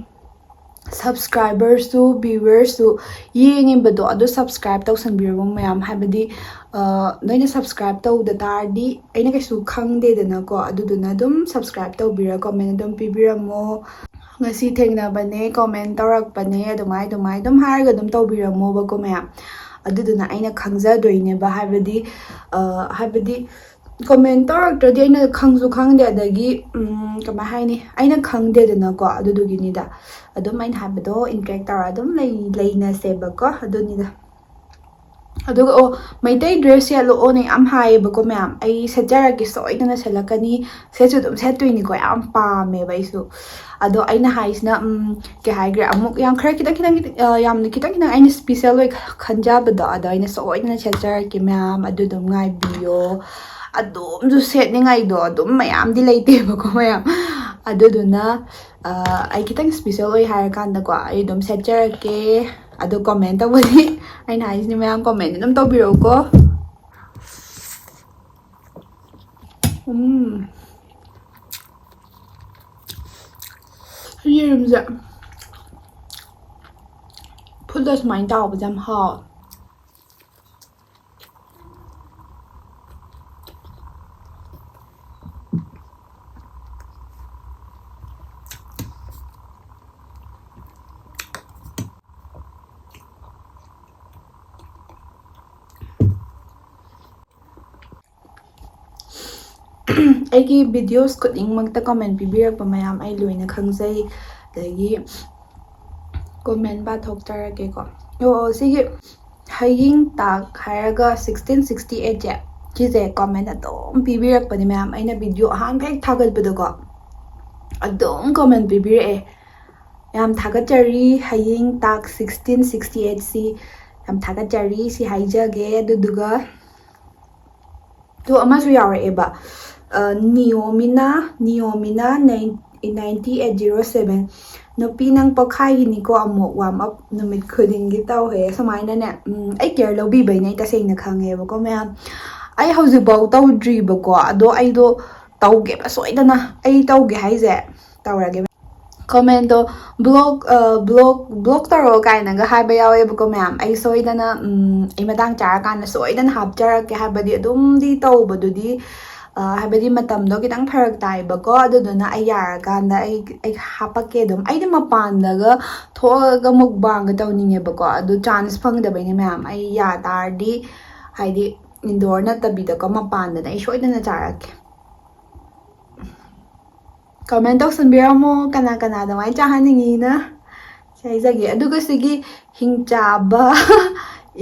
subscriberꯁꯨ viewerꯁꯨ ꯌꯦꯡꯉꯤꯕꯗꯣ ꯑꯗꯨ subscribe ꯇꯧꯁꯟꯕꯤꯔꯕ ꯃꯌꯥꯝ, ꯍꯥꯏꯕꯗꯤ, ꯑ, ꯅꯣꯏꯅ subscribe ꯇꯧꯗ ꯇꯥꯔꯗꯤ ꯑꯩꯅ ꯀꯩꯁꯨ ꯈꯪꯗꯦꯗꯅꯀꯣ꯫ ꯑꯗꯨꯗꯨꯅ ꯑꯗꯨꯝ subscribe ꯇꯧꯕꯤꯔ comment ꯑꯗꯨꯝ ꯄꯤꯕꯤꯔꯝꯃꯣ꯫ "ꯉꯁꯤ ꯊꯦꯡꯅꯕꯅꯦ, comment ꯇꯧꯔꯛꯄꯅꯦ", ꯑꯗꯨꯃꯥꯏ ꯑꯗꯨꯃꯥꯏ ꯑꯗꯨꯝ ꯍꯥꯏꯔꯒ ꯑꯗꯨꯝ ꯇꯧꯕꯤꯔꯝꯃꯣꯕꯀꯣ ꯃꯌꯥꯝ꯫ ꯑꯗꯨꯗꯨꯅ ꯑꯩꯅ ꯈꯪꯖꯗꯣꯏꯅꯦꯕ, ꯍꯥꯏꯕꯗꯤ, ꯑ, ꯍꯥꯏꯕꯗꯤ comment ꯇꯧꯔꯛꯇ꯭ꯔꯗꯤ ꯑꯩꯅ ꯈꯪꯁꯨ ꯈꯪꯗꯦ, ꯑꯗꯒꯤ, ꯎꯝ, ꯀꯃꯥꯏ ꯍꯥꯏꯅꯤ, ꯑꯩꯅ ꯈꯪꯗꯦꯗꯅꯀꯣ꯫ ꯑꯗꯨꯗꯨꯒꯤꯅꯤꯗ ꯑꯗꯨꯝ ꯑꯩꯅ ꯍꯥꯏꯕꯗꯣ interact ꯇꯧꯔ ꯑꯗꯨꯝ ꯂꯩ-, ꯂꯩꯅꯁꯦꯕꯀꯣ꯫ ꯑꯗꯨꯅꯤꯗ꯫ ꯑꯗꯨꯒ, ꯑꯣ, ꯃꯩꯇꯩ dress ꯁꯦꯠꯂꯛꯑꯣꯅ ꯌꯥꯝ ꯍꯥꯏꯌꯦꯕꯀꯣ ꯃꯌꯥꯝ꯫ ꯑꯩ ꯁꯦꯠꯆꯔꯛꯀꯦ, ꯁꯣꯏꯗꯅ ꯁꯦꯠꯂꯛꯀꯅꯤ꯫ ꯁꯦꯠꯁꯨ ꯑꯗꯨꯝ ꯁꯦꯠꯇꯣꯏꯅꯤꯀꯣ, ꯌꯥꯝ ꯄꯥꯝꯃꯦꯕ ꯑꯩꯁꯨ꯫ ꯑꯗꯣ ꯑꯩꯅ ꯍꯥꯏꯁꯤꯅ, ꯎꯝ, ꯀꯩ ꯍꯥꯏꯈ꯭ꯔꯦ, ꯑꯃꯨꯛ ꯌꯥꯝ ꯈꯔ ꯈꯤꯇꯪ ꯈꯤꯇꯪ, ꯑ, ꯌꯥꯝꯅ ꯈꯤꯇꯪ ꯈꯤꯇꯪ ꯑꯩꯅ special ꯑꯣꯏ ꯈꯟꯖꯕꯗꯣ, ꯑꯗꯣ ꯑꯩꯅ ꯁꯣꯏꯗꯅ ꯁꯦꯠꯆꯔꯛꯀꯦ ꯃꯌꯥꯝ, ꯑꯗꯨ ꯑꯗꯨꯝ ꯉꯥꯏꯕꯤꯌꯣ꯫ ꯑꯗꯨꯝꯁꯨ ꯁꯦꯠꯅꯤꯡꯉꯥꯏꯗꯣ ꯑꯗꯨꯝ ꯃꯌꯥꯝꯗꯤ ꯂꯩꯇꯦꯕꯀꯣ ꯃꯌꯥꯝ꯫ ꯑꯗꯨꯗꯨꯅ, ꯑ, ꯑꯩ ꯈꯤꯇꯪ special ꯑꯣꯏ ꯍꯥꯏꯔꯀꯥꯟꯗꯀꯣ, ꯑꯩ ꯑꯗꯨꯝ ꯁꯦꯠꯆꯔꯛꯀꯦ꯫ ꯑꯗꯣ comment ꯇꯧꯕꯗꯤ ꯑꯩꯅ ꯍꯥꯏꯁꯤꯅꯦ ꯃꯌꯥꯝ, comment ꯑꯗꯨꯝ ꯇꯧꯕꯤꯔꯛꯎꯀꯣ꯫ ꯎꯝ꯫ ꯌꯦꯔꯨꯝꯁꯦ ꯐꯨꯠꯂ ꯁꯨꯃꯥꯏꯅ ꯇꯥꯎꯕꯁꯦ ꯌꯥꯝ ꯍꯥꯎꯋꯦ꯫ ꯑꯩꯒꯤ videos ꯈꯨꯗꯤꯡꯃꯛꯇ comment ꯄꯤꯕꯤꯔꯛꯄ ꯃꯌꯥꯝ ꯑꯩ ꯂꯣꯏꯅ ꯈꯪꯖꯩ꯫ ꯑꯗꯒꯤ comment ꯄꯥꯊꯣꯛꯆꯔꯛꯀꯦꯀꯣ꯫ ꯑꯣ, ꯁꯤꯒꯤ ꯍꯌꯤꯡ ꯇꯥꯛ ꯍꯥꯏꯔꯒ sixteen sixty eight ꯁꯦ, ꯁꯤꯁꯦ comment ꯑꯗꯨꯝ ꯄꯤꯕꯤꯔꯛꯄꯅꯦ ꯃꯌꯥꯝ꯫ ꯑꯩꯅ video ꯑꯍꯥꯟꯕ ꯍꯦꯛ ꯊꯥꯒꯠꯄꯗꯀꯣ ꯑꯗꯨꯝ comment ꯄꯤꯕꯤꯔꯛꯑꯦ꯫ ꯌꯥꯝ ꯊꯥꯒꯠꯆꯔꯤ ꯍꯌꯤꯡ ꯇꯥꯛ sixteen sixty eight ꯁꯤ꯫ ꯌꯥꯝ ꯊꯥꯒꯠꯆꯔꯤ ꯁꯤ ꯍꯥꯏꯖꯒꯦ꯫ ꯑꯗꯨꯗꯨꯒ ꯑꯗꯨ ꯑꯃꯁꯨ ꯌꯥꯎꯔꯛꯑꯦꯕ, ꯅꯤꯌꯣꯃꯤꯅꯥ, ꯅꯤꯌꯣꯃꯤꯅꯥ ninety eight zero seven꯫ "ꯅꯨꯄꯤ ꯅꯪ ꯄꯣꯛꯈꯥꯏꯒꯤꯅꯤꯀꯣ ꯑꯃꯨꯛ warm up ꯅꯨꯃꯤꯠ ꯈꯨꯗꯤꯡꯒꯤ ꯇꯧꯋꯦ ꯁꯨꯃꯥꯏꯅꯅꯦ꯫ ꯎꯝ, ꯑꯩ care ꯂꯧꯕꯤꯕꯩꯅꯦ, ꯑꯩ ꯇꯁꯦꯡꯅ ꯈꯪꯉꯦꯕꯀꯣ ꯃꯌꯥꯝ꯫ ꯑꯩ ꯍꯧꯖꯤꯛꯐꯥꯎ ꯇꯧꯗ꯭ꯔꯤꯕꯀꯣ, ꯑꯗꯣ ꯑꯩꯗꯣ ꯇꯧꯒꯦꯕ ꯁꯣꯏꯗꯅ꯫ ꯑꯩ ꯇꯧꯒꯦ ꯍꯥꯏꯁꯦ ꯇꯧꯔꯒꯦ꯫ Commentꯇꯣ block, block, block ꯇꯧꯔꯛꯑꯣ ꯀꯥꯏꯅꯒ ꯍꯥꯏꯕ ꯌꯥꯎꯋꯦꯕꯀꯣ ꯃꯌꯥꯝ꯫ ꯑꯩ ꯁꯣꯏꯗꯅ, ꯎꯝ, ꯑꯩ ꯃꯇꯥꯡ ꯆꯥꯔꯀꯥꯟꯗ ꯁꯣꯏꯗꯅ ꯍꯥꯞꯆꯔꯛꯀꯦ꯫ ꯍꯥꯏꯕꯗꯤ ꯑꯗꯨꯝꯗꯤ ꯇꯧꯕꯗꯨꯗꯤ, ꯑ, ꯍꯥꯏꯕꯗꯤ ꯃꯇꯝꯗꯣ ꯈꯤꯇꯪ ꯐꯔꯛ ꯇꯥꯏꯕꯀꯣ꯫ ꯑꯗꯨꯗꯨꯅ ꯑꯩ ꯌꯥꯔꯀꯥꯟꯗ ꯑꯩ, ꯑꯩ ꯍꯥꯞꯄꯛꯀꯦ ꯑꯗꯨꯝ꯫ ꯑꯩꯗꯤ ꯃꯄꯥꯟꯗꯒ ꯊꯣꯛꯑꯒ mukbangꯒ ꯇꯧꯅꯤꯡꯉꯦꯕꯀꯣ, ꯑꯗꯨ chance ꯐꯪꯗꯕꯩꯅꯦ ꯃꯌꯥꯝ꯫ ꯑꯩ ꯌꯥ ꯇꯥꯔꯗꯤ, ꯍꯥꯏꯗꯤ indoor ꯅꯠꯇꯕꯤꯗꯀꯣ, ꯃꯄꯥꯟꯗꯅ ꯑꯩ ꯁꯣꯏꯗꯅ ꯆꯥꯔꯛꯀꯦ꯫ Comment ꯇꯧꯁꯟꯕꯤꯔꯝꯃꯣ ꯀꯅꯥ ꯀꯅꯥ ꯑꯗꯨꯃꯥꯏꯅ ꯆꯥꯍꯟꯅꯤꯡꯉꯤꯅ꯫ ꯁꯤ ꯍꯥꯏꯖꯒꯦ꯫ ꯑꯗꯨꯒ ꯁꯤꯒꯤ ꯍꯤꯡꯆꯥꯕ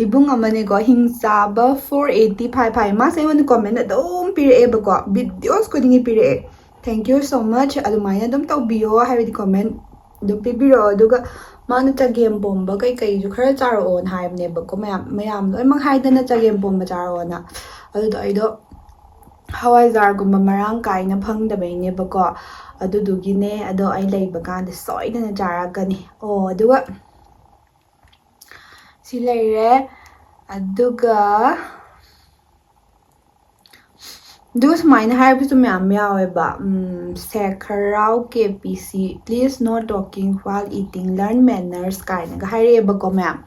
ꯏꯕꯨꯡ ꯑꯃꯅꯦꯀꯣ, ꯍꯤꯡꯆꯥꯕ four eighty five five꯫ ꯃꯥꯁꯦ ꯑꯩꯉꯣꯟꯗ comment ꯑꯗꯨꯝ ꯄꯤꯔꯛꯑꯦꯕꯀꯣ, videos ꯈꯨꯗꯤꯡꯒꯤ ꯄꯤꯔꯛꯑꯦ꯫ Thank you so much꯫ ꯑꯗꯨꯃꯥꯏꯅ ꯑꯗꯨꯝ ꯇꯧꯕꯤꯌꯣ, ꯍꯥꯏꯕꯗꯤ comment ꯑꯗꯨꯝ ꯄꯤꯕꯤꯔꯛꯑꯣ꯫ ꯑꯗꯨꯒ ꯃꯥꯅ ꯆꯒꯦꯝ ꯄꯣꯝꯕ ꯀꯩꯀꯩꯁꯨ ꯈꯔ ꯆꯥꯔꯛꯑꯣꯅ ꯍꯥꯏꯕꯅꯦꯕꯀꯣ ꯃꯌꯥꯝ꯫ ꯃꯌꯥꯝ ꯂꯣꯏꯅꯃꯛ ꯍꯥꯏꯗꯅ ꯆꯒꯦꯝ ꯄꯣꯝꯕ ꯆꯥꯔꯛꯑꯣꯅ꯫ ꯑꯗꯨꯗꯣ ꯑꯩꯗꯣ ꯍꯋꯥꯏꯖꯥꯔꯒꯨꯝꯕ ꯃꯔꯥꯡ ꯀꯥꯏꯅ ꯐꯪꯗꯕꯩꯅꯦꯕꯀꯣ꯫ ꯑꯗꯨꯗꯨꯒꯤꯅꯦ꯫ ꯑꯗꯣ ꯑꯩ ꯂꯩꯕ ꯀꯥꯟꯗ ꯁꯣꯏꯗꯅ ꯆꯥꯔꯛꯀꯅꯤ꯫ ꯑꯣ, ꯑꯗꯨꯒ ꯁꯤ ꯂꯩꯔꯦ꯫ ꯑꯗꯨꯒ, ꯑꯗꯨꯒ ꯁꯨꯃꯥꯏꯅ ꯍꯥꯏꯔꯛꯄꯁꯨ ꯃꯌꯥꯝ ꯌꯥꯎꯋꯦꯕ, ꯎꯝ, "ꯁꯦꯈꯔꯥꯎ ꯀꯦ ꯄꯤ ꯁꯤ, please no talking while eating, learn manners" ꯀꯥꯏꯅꯒ ꯍꯥꯏꯔꯛꯑꯦꯕꯀꯣ ꯃꯌꯥꯝ꯫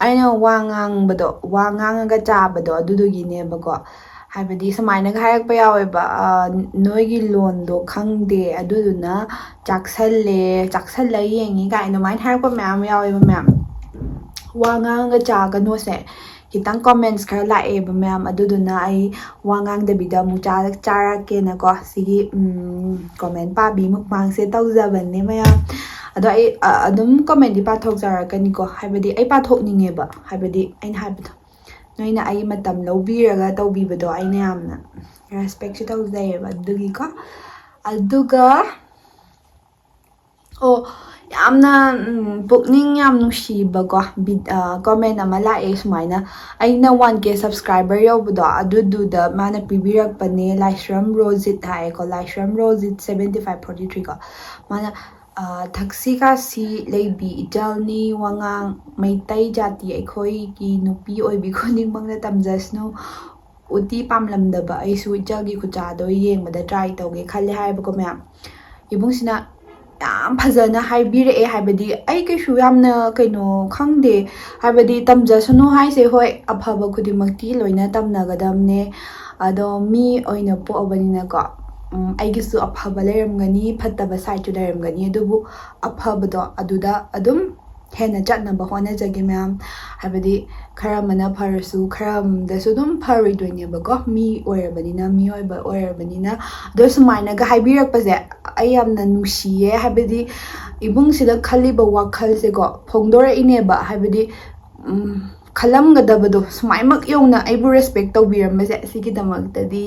ꯑꯩꯅ ꯋꯥ ꯉꯥꯡꯕꯗꯣ, ꯋꯥ ꯉꯥꯡꯉꯒ ꯆꯥꯕꯗꯣ, ꯑꯗꯨꯗꯨꯒꯤꯅꯦꯕꯀꯣ꯫ ꯍꯥꯏꯕꯗꯤ ꯁꯨꯃꯥꯏꯅꯒ ꯍꯥꯏꯔꯛꯄ ꯌꯥꯎꯋꯦꯕ, ꯑ, "ꯅꯣꯏꯒꯤ ꯂꯣꯟꯗꯣ ꯈꯪꯗꯦ, ꯑꯗꯨꯗꯨꯅ ꯆꯥꯛꯁꯜꯂꯦ, ꯆꯥꯛꯁꯜꯂ ꯌꯦꯡꯉꯤ" ꯀꯥꯏꯅ ꯑꯗꯨꯃꯥꯏꯅ ꯍꯥꯏꯔꯛꯄ ꯃꯌꯥꯝ ꯌꯥꯎꯋꯦꯕ ꯃꯌꯥꯝ꯫ ꯋꯥ ꯉꯥꯡꯉꯒ ꯆꯥꯒꯅꯣꯁꯦ ꯈꯤꯇꯪ comments ꯈꯔ ꯂꯥꯛꯑꯦꯕ ꯃꯌꯥꯝ, ꯑꯗꯨꯗꯨꯅ ꯑꯩ ꯋꯥ ꯉꯥꯡꯗꯕꯤꯗ ꯑꯃꯨꯛ ꯆꯥꯔꯛ ꯆꯥꯔꯛꯀꯦꯅꯀꯣ, ꯁꯤꯒꯤ comment ꯄꯥꯕꯤ ꯃꯨꯛꯕꯥꯡꯁꯦ ꯇꯧꯖꯕꯅꯦ ꯃꯌꯥꯝ꯫ ꯑꯗꯣ ꯑꯩ ꯑ, ꯑꯗꯨꯝ commentꯗꯤ ꯄꯥꯊꯣꯛꯆꯔꯛꯀꯅꯤꯀꯣ, ꯍꯥꯏꯕꯗꯤ ꯑꯩ ꯄꯥꯊꯣꯛꯅꯤꯡꯉꯦꯕ, ꯍꯥꯏꯕꯗꯤ ꯑꯩꯅ ꯍꯥꯏꯕꯗꯣ, ꯅꯣꯏꯅ ꯑꯩ ꯃꯇꯝ ꯂꯧꯕꯤꯔꯒ ꯇꯧꯕꯤꯕꯗꯣ ꯑꯩꯅ ꯌꯥꯝꯅ respectꯁꯨ ꯇꯧꯖꯩꯌꯦꯕ ꯑꯗꯨꯒꯤꯀꯣ꯫ ꯑꯗꯨꯒ ꯑꯣ, ꯌꯥꯝꯅ ꯎꯝ, ꯄꯨꯛꯅꯤꯡ ꯌꯥꯝ ꯅꯨꯡꯁꯤꯕꯀꯣ ꯕꯤ- ꯑ, comment ꯑꯃ ꯂꯥꯛꯑꯦ ꯁꯨꯃꯥꯏꯅ, ꯑꯩꯅ one K subscriber ꯌꯧꯕꯗꯣ ꯑꯗꯨꯗꯨꯗ ꯃꯥꯅ ꯄꯤꯕꯤꯔꯛꯄꯅꯦ, ꯂꯥꯏꯁ꯭ꯔꯝ ꯔꯣꯖꯤꯠ ꯍꯥꯏꯌꯦꯀꯣ, ꯂꯥꯏꯁ꯭ꯔꯝ Rojit seventy five forty three ꯀꯣ꯫ ꯃꯥꯅ ꯑ, ꯊꯛꯁꯤ ꯈꯥꯁꯤ ꯂꯩꯕꯤ ꯏꯆꯜꯅꯤ, ꯋꯥꯉꯥꯡ ꯃꯩꯇꯩ ꯖꯥꯇꯤ ꯑꯩꯈꯣꯏꯒꯤ ꯅꯨꯄꯤ ꯑꯣꯏꯕꯤ ꯈꯨꯗꯤꯡꯃꯛꯅ ꯇꯝꯖꯁꯅꯨ꯫ ꯎꯇꯤ ꯄꯥꯝꯂꯝꯗꯕ ꯑꯩꯁꯨ ꯏꯆꯜꯒꯤ ꯈꯨꯠꯆꯥꯗꯣ ꯌꯦꯡꯕꯗ try ꯇꯧꯒꯦ ꯈꯜꯂꯦ ꯍꯥꯏꯌꯦꯕꯀꯣ ꯃꯌꯥꯝ꯫ ꯏꯕꯨꯡꯁꯤꯅ ꯌꯥꯝ ꯐꯖꯅ ꯍꯥꯏꯕꯤꯔꯛꯑꯦ, ꯍꯥꯏꯕꯗꯤ ꯑꯩ ꯀꯩꯁꯨ ꯌꯥꯝꯅ ꯀꯩꯅꯣ ꯈꯪꯗꯦ, ꯍꯥꯏꯕꯗꯤ ꯇꯝꯖꯁꯅꯨ ꯍꯥꯏꯁꯦ ꯍꯣꯏ, ꯑꯐꯕ ꯈꯨꯗꯤꯡꯃꯛꯇꯤ ꯂꯣꯏꯅ ꯇꯝꯅꯒꯗꯕꯅꯦ꯫ ꯑꯗꯣ ꯃꯤ ꯑꯣꯏꯅ ꯄꯣꯛꯑꯕꯅꯤꯅꯀꯣ, ꯎꯝ, ꯑꯩꯒꯤꯁꯨ ꯑꯐꯕ ꯂꯩꯔꯝꯒꯅꯤ, ꯐꯠꯇꯕ sideꯁꯨ ꯂꯩꯔꯝꯒꯅꯤ, ꯑꯗꯨꯕꯨ ꯑꯐꯕꯗꯣ ꯑꯗꯨꯗ ꯑꯗꯨꯝ ꯍꯦꯟꯅ ꯆꯠꯅꯕ ꯍꯣꯠꯅꯖꯒꯦ ꯃꯌꯥꯝ꯫ ꯍꯥꯏꯕꯗꯤ ꯈꯔ ꯑꯃꯅ ꯐꯔꯁꯨ ꯈꯔ ꯑꯃꯗꯁꯨ ꯑꯗꯨꯝ ꯐꯔꯣꯏꯗꯣꯏꯅꯦꯕꯀꯣ, ꯃꯤ ꯑꯣꯏꯔꯕꯅꯤꯅ, ꯃꯤꯑꯣꯏꯕ ꯑꯣꯏꯔꯕꯅꯤꯅ꯫ ꯑꯗꯣ ꯁꯨꯃꯥꯏꯅꯒ ꯍꯥꯏꯕꯤꯔꯛꯄꯁꯦ ꯑꯩ ꯌꯥꯝꯅ ꯅꯨꯡꯁꯤꯌꯦ, ꯍꯥꯏꯕꯗꯤ ꯏꯕꯨꯡꯁꯤꯗ ꯈꯜꯂꯤꯕ ꯋꯥꯈꯜꯁꯦꯀꯣ ꯐꯣꯡꯗꯣꯔꯛꯏꯅꯦꯕ, ꯍꯥꯏꯕꯗꯤ ꯎꯝ, ꯈꯜꯂꯝꯒꯗꯕꯗꯣ ꯁꯨꯃꯥꯏꯃꯛ ꯌꯧꯅ ꯑꯩꯕꯨ respect ꯇꯧꯕꯤꯔꯝꯕꯁꯦ ꯁꯤꯒꯤꯗꯃꯛꯇꯗꯤ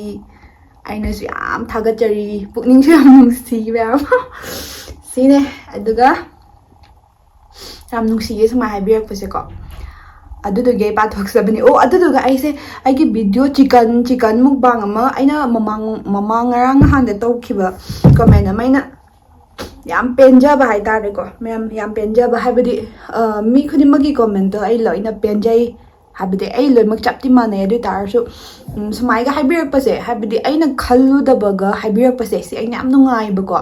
ꯑꯩꯅꯁꯨ ꯌꯥꯝ ꯊꯥꯒꯠꯆꯔꯤ, ꯄꯨꯛꯅꯤꯡꯁꯨ ꯌꯥꯝ ꯅꯨꯡꯁꯤ ꯃꯌꯥꯝ꯫ ꯁꯤꯅꯦ꯫ ꯑꯗꯨꯒ ꯌꯥꯝ ꯅꯨꯡꯁꯤꯌꯦ ꯁꯨꯃꯥꯏꯅ ꯍꯥꯏꯕꯤꯔꯛꯄꯁꯦꯀꯣ꯫ ꯑꯗꯨꯗꯨꯒꯤ ꯑꯩ ꯄꯥꯊꯣꯛꯆꯕꯅꯦ꯫ ꯑꯣ, ꯑꯗꯨꯗꯨꯒ ꯑꯩꯁꯦ ꯑꯩꯒꯤ video chicken chicken mukbang ꯑꯃ ꯑꯩꯅ ꯃꯃꯥꯡ ꯃꯃꯥꯡ ꯉꯔꯥꯡ ꯅꯍꯥꯟꯗ ꯇꯧꯈꯤꯕ comment ꯑꯃ ꯑꯩꯅ ꯌꯥꯝ ꯄꯦꯟꯖꯕ ꯍꯥꯏꯇꯥꯔꯦꯀꯣ ꯃꯌꯥꯝ, ꯌꯥꯝ ꯄꯦꯟꯖꯕ ꯍꯥꯏꯕꯗꯤ ꯑ, ꯃꯤ ꯈꯨꯗꯤꯡꯃꯛꯀꯤ commentꯇꯣ ꯑꯩ ꯂꯣꯏꯅ ꯄꯦꯟꯖꯩ꯫ ꯍꯥꯏꯕꯗꯤ ꯑꯩ ꯂꯣꯏꯅꯃꯛ ꯆꯞꯇꯤ ꯃꯥꯟꯅꯩ, ꯑꯗꯨ ꯑꯣꯏ ꯇꯥꯔꯁꯨ ꯎꯝ, ꯁꯨꯃꯥꯏꯒ ꯍꯥꯏꯕꯤꯔꯛꯄꯁꯦ, ꯍꯥꯏꯕꯗꯤ ꯑꯩꯅ ꯈꯜꯂꯨꯗꯕꯒ ꯍꯥꯏꯕꯤꯔꯛꯄꯁꯦ ꯁꯤ ꯑꯩꯅ ꯌꯥꯝ ꯅꯨꯡꯉꯥꯏꯕꯀꯣ꯫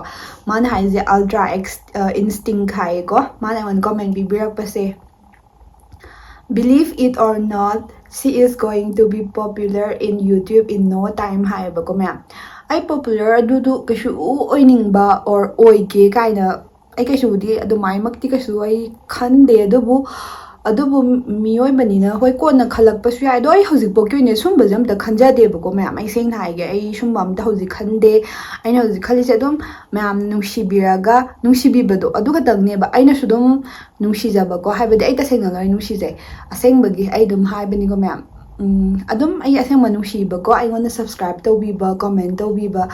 ꯃꯥꯅ ꯍꯥꯏꯁꯦ Ultra X, ꯑ, Instinct ꯍꯥꯏꯌꯦꯀꯣ, ꯃꯥꯅ ꯑꯩꯉꯣꯟꯗ comment ꯄꯤꯕꯤꯔꯛꯄꯁꯦ꯫ Believe it or not, she is going to be popular in YouTube in no time ꯍꯥꯏꯌꯦꯕꯀꯣ ꯃꯌꯥꯝ꯫ ꯑꯩ popular ꯑꯗꯨꯗꯨ ꯀꯩꯁꯨ ꯑꯣꯏꯅꯤꯡꯕ or ꯑꯣꯏꯒꯦ ꯀꯥꯏꯅ ꯑꯩ ꯀꯩꯁꯨꯕꯨꯗꯤ ꯑꯗꯨꯃꯥꯏꯃꯛꯇꯤ ꯀꯩꯁꯨ ꯑꯩ ꯈꯟꯗꯦ, ꯑꯗꯨꯕꯨ ꯑꯗꯨꯕꯨ ꯃꯤꯑꯣꯏꯕꯅꯤꯅ, ꯍꯣꯏ, ꯀꯣꯟꯅ ꯈꯜꯂꯛꯄꯁꯨ ꯌꯥꯏ꯫ ꯑꯗꯣ ꯑꯩ ꯍꯧꯖꯤꯛꯐꯥꯎꯒꯤ ꯑꯣꯏꯅ ꯁꯨꯝꯕꯁꯦ ꯑꯝꯇ ꯈꯟꯖꯗꯦꯕꯀꯣ ꯃꯌꯥꯝ꯫ ꯑꯩ ꯁꯦꯡꯅ ꯍꯥꯏꯒꯦ, ꯑꯩ ꯁꯨꯝꯕ ꯑꯝꯇ ꯍꯧꯖꯤꯛ ꯈꯟꯗꯦ꯫ ꯑꯩꯅ ꯍꯧꯖꯤꯛ ꯈꯜꯂꯤꯁꯦ ꯑꯗꯨꯝ ꯃꯌꯥꯝ ꯅꯨꯡꯁꯤꯕꯤꯔꯒ, ꯅꯨꯡꯁꯤꯕꯤꯕꯗꯣ ꯑꯗꯨ ꯈꯛꯇꯪꯅꯦꯕ꯫ ꯑꯩꯅꯁꯨ ꯑꯗꯨꯝ ꯅꯨꯡꯁꯤꯖꯕꯀꯣ, ꯍꯥꯏꯕꯗꯤ ꯑꯩ ꯇꯁꯦꯡꯅ ꯂꯣꯏ ꯅꯨꯡꯁꯤꯖꯩ꯫ ꯑꯁꯦꯡꯕꯒꯤ ꯑꯩ ꯑꯗꯨꯝ ꯍꯥꯏꯕꯅꯤꯀꯣ ꯃꯌꯥꯝ꯫ ꯎꯝ, ꯑꯗꯨꯝ ꯑꯩ ꯑꯁꯦꯡꯕ ꯅꯨꯡꯁꯤꯕꯀꯣ, ꯑꯩꯉꯣꯟꯗ subscribe ꯇꯧꯕꯤꯕ, comment ꯇꯧꯕꯤꯕ,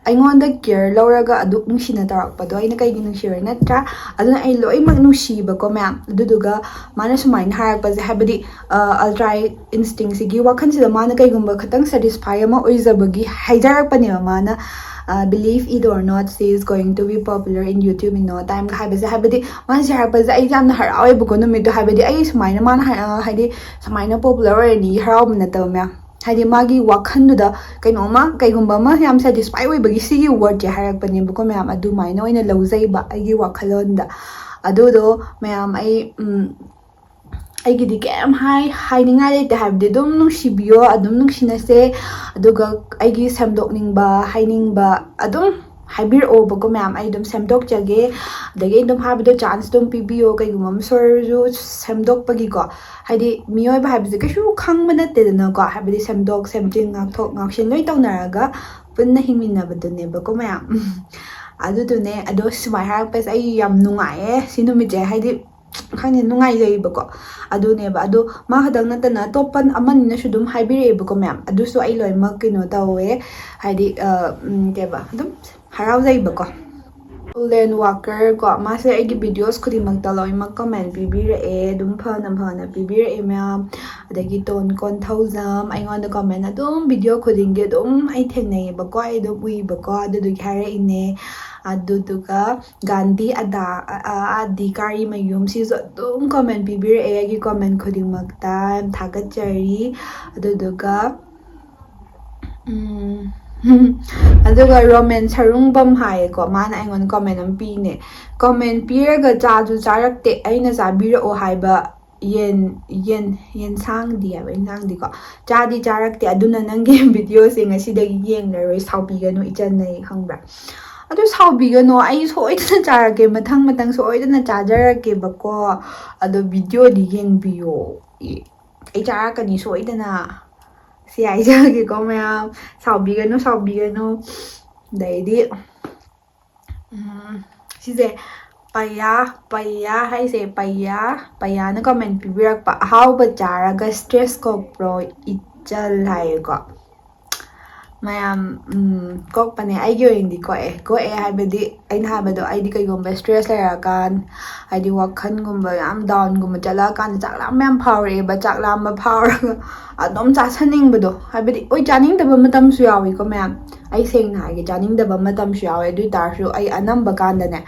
ꯑꯩꯉꯣꯟꯗ care ꯂꯧꯔꯒ ꯑꯗꯨꯛ ꯅꯨꯡꯁꯤꯅ ꯇꯧꯔꯛꯄꯗꯣ ꯑꯩꯅ ꯀꯩꯒꯤ ꯅꯨꯡꯁꯤꯔꯣꯏ, ꯅꯠꯇ꯭ꯔꯥ? ꯑꯗꯨꯅ ꯑꯩ ꯂꯣꯏꯅꯃꯛ ꯅꯨꯡꯁꯤꯕꯀꯣ ꯃꯌꯥꯝ꯫ ꯑꯗꯨꯗꯨꯒ ꯃꯥꯅ ꯁꯨꯃꯥꯏꯅ ꯍꯥꯏꯔꯛꯄꯁꯦ, ꯍꯥꯏꯕꯗꯤ, ꯑ, ultra instinctꯁꯤꯒꯤ ꯋꯥꯈꯜꯁꯤꯗ ꯃꯥꯅ ꯀꯩꯒꯨꯝꯕ ꯈꯇꯪ satisfy ꯑꯃ ꯑꯣꯏꯖꯕꯒꯤ ꯍꯥꯏꯖꯔꯛꯄꯅꯦꯕ ꯃꯥꯅ, ꯑ, "Believe it or not, she is going to be popular in YouTube in no time" ꯒ ꯍꯥꯏꯕꯁꯦ, ꯍꯥꯏꯕꯗꯤ ꯃꯥꯅ ꯁꯤ ꯍꯥꯏꯔꯛꯄꯁꯦ ꯑꯩꯁꯦ ꯌꯥꯝꯅ ꯍꯔꯥꯎꯋꯦꯕꯀꯣ ꯅꯨꯃꯤꯠꯇꯣ꯫ ꯍꯥꯏꯕꯗꯤ ꯑꯩ ꯁꯨꯃꯥꯏꯅ ꯃꯥꯅ ꯍꯥꯏ-, ꯑ, ꯍꯥꯏꯗꯤ ꯁꯨꯃꯥꯏꯅ popular ꯑꯣꯏꯔꯅꯤ ꯍꯔꯥꯎꯕ ꯅꯠꯇꯕ ꯃꯌꯥꯝ, ꯍꯥꯏꯗꯤ ꯃꯥꯒꯤ ꯋꯥꯈꯜꯗꯨꯗ ꯀꯩꯅꯣꯝꯃ, ꯀꯩꯒꯨꯝꯕ ꯑꯃ ꯌꯥꯝ satisfy ꯑꯣꯏꯕꯒꯤ ꯁꯤꯒꯤ wordꯁꯦ ꯍꯥꯏꯔꯛꯄꯅꯦꯕꯀꯣ ꯃꯌꯥꯝ꯫ ꯑꯗꯨꯃꯥꯏꯅ ꯑꯣꯏꯅ ꯂꯧꯖꯩꯕ ꯑꯩꯒꯤ ꯋꯥꯈꯜꯂꯣꯟꯗ꯫ ꯑꯗꯨꯗꯣ ꯃꯌꯥꯝ, ꯑꯩ, ꯎꯝ, ꯑꯩꯒꯤꯗꯤ ꯀꯩꯝ ꯍꯥꯏ-, ꯍꯥꯏꯅꯤꯡꯉꯥꯏ ꯂꯩꯇꯦ꯫ ꯍꯥꯏꯕꯗꯤ ꯑꯗꯨꯝ ꯅꯨꯡꯁꯤꯕꯤꯌꯣ, ꯑꯗꯨꯝ ꯅꯨꯡꯁꯤꯅꯁꯦ꯫ ꯑꯗꯨꯒ ꯑꯩꯒꯤ ꯁꯦꯝꯗꯣꯛꯅꯤꯡꯕ, ꯍꯥꯏꯅꯤꯡꯕ ꯑꯗꯨꯝ ꯍꯥꯏꯕꯤꯔꯛꯑꯣꯕꯀꯣ ꯃꯌꯥꯝ, ꯑꯩ ꯑꯗꯨꯝ ꯁꯦꯝꯗꯣꯛꯆꯒꯦ꯫ ꯑꯗꯒꯤ ꯑꯩ ꯑꯗꯨꯝ ꯍꯥꯏꯕꯗꯣ chance ꯑꯗꯨꯝ ꯄꯤꯕꯤꯌꯣ, ꯀꯩꯒꯨꯝꯕ ꯑꯃ ꯁꯣꯏꯔꯁꯨ ꯁꯦꯝꯗꯣꯛꯄꯒꯤꯀꯣ꯫ ꯍꯥꯏꯗꯤ ꯃꯤꯑꯣꯏꯕ ꯍꯥꯏꯕꯁꯦ ꯀꯩꯁꯨ ꯈꯪꯕ ꯅꯠꯇꯦꯗꯅꯀꯣ꯫ ꯍꯥꯏꯕꯗꯤ ꯁꯦꯝꯗꯣꯛ ꯁꯦꯝꯖꯤꯟ, ꯉꯥꯛꯊꯣꯛ ꯉꯥꯛꯁꯤꯟ ꯂꯣꯏ ꯇꯧꯅꯔꯒ ꯄꯨꯟꯅ ꯍꯤꯡꯃꯤꯟꯅꯕꯗꯨꯅꯦꯕꯀꯣ ꯃꯌꯥꯝ꯫ ꯑꯗꯨꯗꯨꯅꯦ꯫ ꯑꯗꯣ ꯁꯨꯃꯥꯏꯅ ꯍꯥꯏꯔꯛꯄꯁꯦ ꯑꯩ ꯌꯥꯝ ꯅꯨꯡꯉꯥꯏꯌꯦ ꯁꯤ ꯅꯨꯃꯤꯠꯁꯦ꯫ ꯍꯥꯏꯗꯤ ꯈꯪꯗꯦ, ꯅꯨꯡꯉꯥꯏꯖꯩꯕꯀꯣ꯫ ꯑꯗꯨꯅꯦꯕ꯫ ꯑꯗꯣ ꯃꯥ ꯈꯛꯇꯪ ꯅꯠꯇꯅ ꯑꯇꯣꯞꯄ ꯑꯃꯅꯤꯅꯁꯨ ꯑꯗꯨꯝ ꯍꯥꯏꯕꯤꯔꯛꯑꯦꯕꯀꯣ ꯃꯌꯥꯝ꯫ ꯑꯗꯨꯁꯨ ꯑꯩ ꯂꯣꯏꯅꯃꯛ ꯀꯩꯅꯣ ꯇꯧꯋꯦ, ꯍꯥꯏꯗꯤ, ꯑ, ꯎꯝ, ꯀꯩꯕ, ꯑꯗꯨꯝ ꯍꯔꯥꯎꯖꯩꯕꯀꯣ꯫ ꯎꯂꯦꯟ ꯋꯥꯀꯔ ꯀꯣ, ꯃꯥꯁꯦ ꯑꯩꯒꯤ videos ꯈꯨꯗꯤꯡꯃꯛꯇ ꯂꯣꯏꯅꯃꯛ comment ꯄꯤꯕꯤꯔꯛꯑꯦ, ꯑꯗꯨꯝ ꯐꯅ ꯐꯅ ꯄꯤꯕꯤꯔꯛꯑꯦ ꯃꯌꯥꯝ꯫ ꯑꯗꯒꯤ ꯇꯣꯟ ꯀꯣꯟꯊꯧꯖꯝ, ꯑꯩꯉꯣꯟꯗ comment ꯑꯗꯨꯝ video ꯈꯨꯗꯤꯡꯒꯤ ꯑꯗꯨꯝ ꯑꯩ ꯊꯦꯡꯅꯩꯌꯦꯕꯀꯣ, ꯑꯩ ꯑꯗꯨꯝ ꯎꯏꯕꯀꯣ, ꯑꯗꯨꯗꯨꯒꯤ ꯍꯥꯏꯔꯛꯏꯅꯦ꯫ ꯑꯗꯨꯗꯨꯒ ꯒꯥꯟꯙꯤ ꯑꯗꯥ, ꯑ, ꯑ, ꯑꯗꯤ ꯀꯥꯔꯤ ꯃꯌꯨꯝ, ꯁꯤꯁꯨ ꯑꯗꯨꯝ comment ꯄꯤꯕꯤꯔꯛꯑꯦ ꯑꯩꯒꯤ comment ꯈꯨꯗꯤꯡꯃꯛꯇ, ꯌꯥꯝ ꯊꯥꯒꯠꯆꯔꯤ꯫ ꯑꯗꯨꯗꯨꯒ, ꯎꯝ, ꯑꯗꯨꯒ ꯔꯣꯃꯦꯟ ꯁꯔꯨꯡꯕꯝ ꯍꯥꯏꯌꯦꯀꯣ, ꯃꯥꯅ ꯑꯩꯉꯣꯟꯗ comment ꯑꯃ ꯄꯤꯅꯦ꯫ Comment ꯄꯤꯔꯒ ꯆꯥꯁꯨ ꯆꯥꯔꯛꯇꯦ, ꯑꯩꯅ ꯆꯥꯕꯤꯔꯛꯑꯣ ꯍꯥꯏꯕ ꯌꯦꯟ, ꯌꯦꯟ, ꯌꯦꯟꯁꯥꯡꯗꯤ ꯍꯥꯏꯕ, ꯏꯟꯁꯥꯡꯗꯤꯀꯣ, ꯆꯥꯗꯤ ꯆꯥꯔꯛꯇꯦ, ꯑꯗꯨꯅ ꯅꯪꯒꯤ videoꯁꯦ ꯉꯁꯤꯗꯒꯤ ꯌꯦꯡꯂꯔꯣꯏ, ꯁꯥꯎꯕꯤꯒꯅꯨ ꯏꯆꯟꯅ, ꯈꯪꯕ꯭ꯔꯥ? ꯑꯗꯨ ꯁꯥꯎꯕꯤꯒꯅꯣ, ꯑꯩ ꯁꯣꯏꯗꯅ ꯆꯥꯔꯛꯀꯦ, ꯃꯊꯪ ꯃꯊꯪ ꯁꯣꯏꯗꯅ ꯆꯥꯖꯔꯛꯀꯦꯕꯀꯣ꯫ ꯑꯗꯣ videoꯗꯤ ꯌꯦꯡꯕꯤꯌꯣ꯫ ꯑꯦ, ꯑꯩ ꯆꯥꯔꯛꯀꯅꯤ ꯁꯣꯏꯗꯅ꯫ ꯁꯤ ꯍꯥꯏꯖꯔꯒꯦꯀꯣ ꯃꯌꯥꯝ, ꯁꯥꯎꯕꯤꯒꯅꯨ, ꯁꯥꯎꯕꯤꯒꯅꯨ꯫ ꯑꯗꯩꯗꯤ, ꯎꯝ, ꯁꯤꯁꯦ ꯄꯩꯌꯥ, ꯄꯩꯌꯥ ꯍꯥꯏꯁꯦ, ꯄꯩꯌꯥ, ꯄꯩꯌꯥꯅ comment ꯄꯤꯕꯤꯔꯛꯄ, "ꯑꯍꯥꯎꯕ ꯆꯥꯔꯒ stress ꯀꯣꯛꯄ꯭ꯔꯣ ꯏꯆꯜ?" ꯍꯥꯏꯌꯦꯀꯣ꯫ ꯃꯌꯥꯝ, ꯎꯝ, ꯀꯣꯛꯄꯅꯦ꯫ ꯑꯩꯒꯤ ꯑꯣꯏꯅꯗꯤ ꯀꯣꯛꯑꯦ꯫ ꯀꯣꯛꯑꯦ ꯍꯥꯏꯕꯗꯤ, ꯑꯩꯅ ꯍꯥꯏꯕꯗꯣ, ꯑꯩꯗꯤ ꯀꯩꯒꯨꯝꯕ stress ꯂꯩꯔꯛꯑꯀꯥꯟ, ꯍꯥꯏꯗꯤ ꯋꯥꯈꯜꯒꯨꯝꯕ ꯌꯥꯝ downꯒꯨꯝꯕ ꯆꯠꯂꯛꯑꯀꯥꯟꯗ ꯆꯥꯛ ꯂꯥꯝꯕ ꯌꯥꯝ ꯐꯥꯎꯔꯛꯑꯦꯕ꯫ ꯆꯥꯛ ꯂꯥꯝꯕ ꯐꯥꯎꯔꯒ ꯑꯗꯨꯝ ꯆꯥꯁꯟꯅꯤꯡꯕꯗꯣ, ꯍꯥꯏꯕꯗꯤ, ꯍꯣꯏ, ꯆꯥꯅꯤꯡꯗꯕ ꯃꯇꯝꯁꯨ ꯌꯥꯎꯋꯤꯀꯣ ꯃꯌꯥꯝ꯫ ꯑꯩ ꯁꯦꯡꯅ ꯍꯥꯏꯒꯦ, ꯆꯥꯅꯤꯡꯗꯕ ꯃꯇꯝꯁꯨ ꯌꯥꯎꯋꯦ꯫ ꯑꯗꯨ ꯑꯣꯏ ꯇꯥꯔꯁꯨ ꯑꯩ ꯑꯅꯝꯕ ꯀꯥꯟꯗꯅꯦ,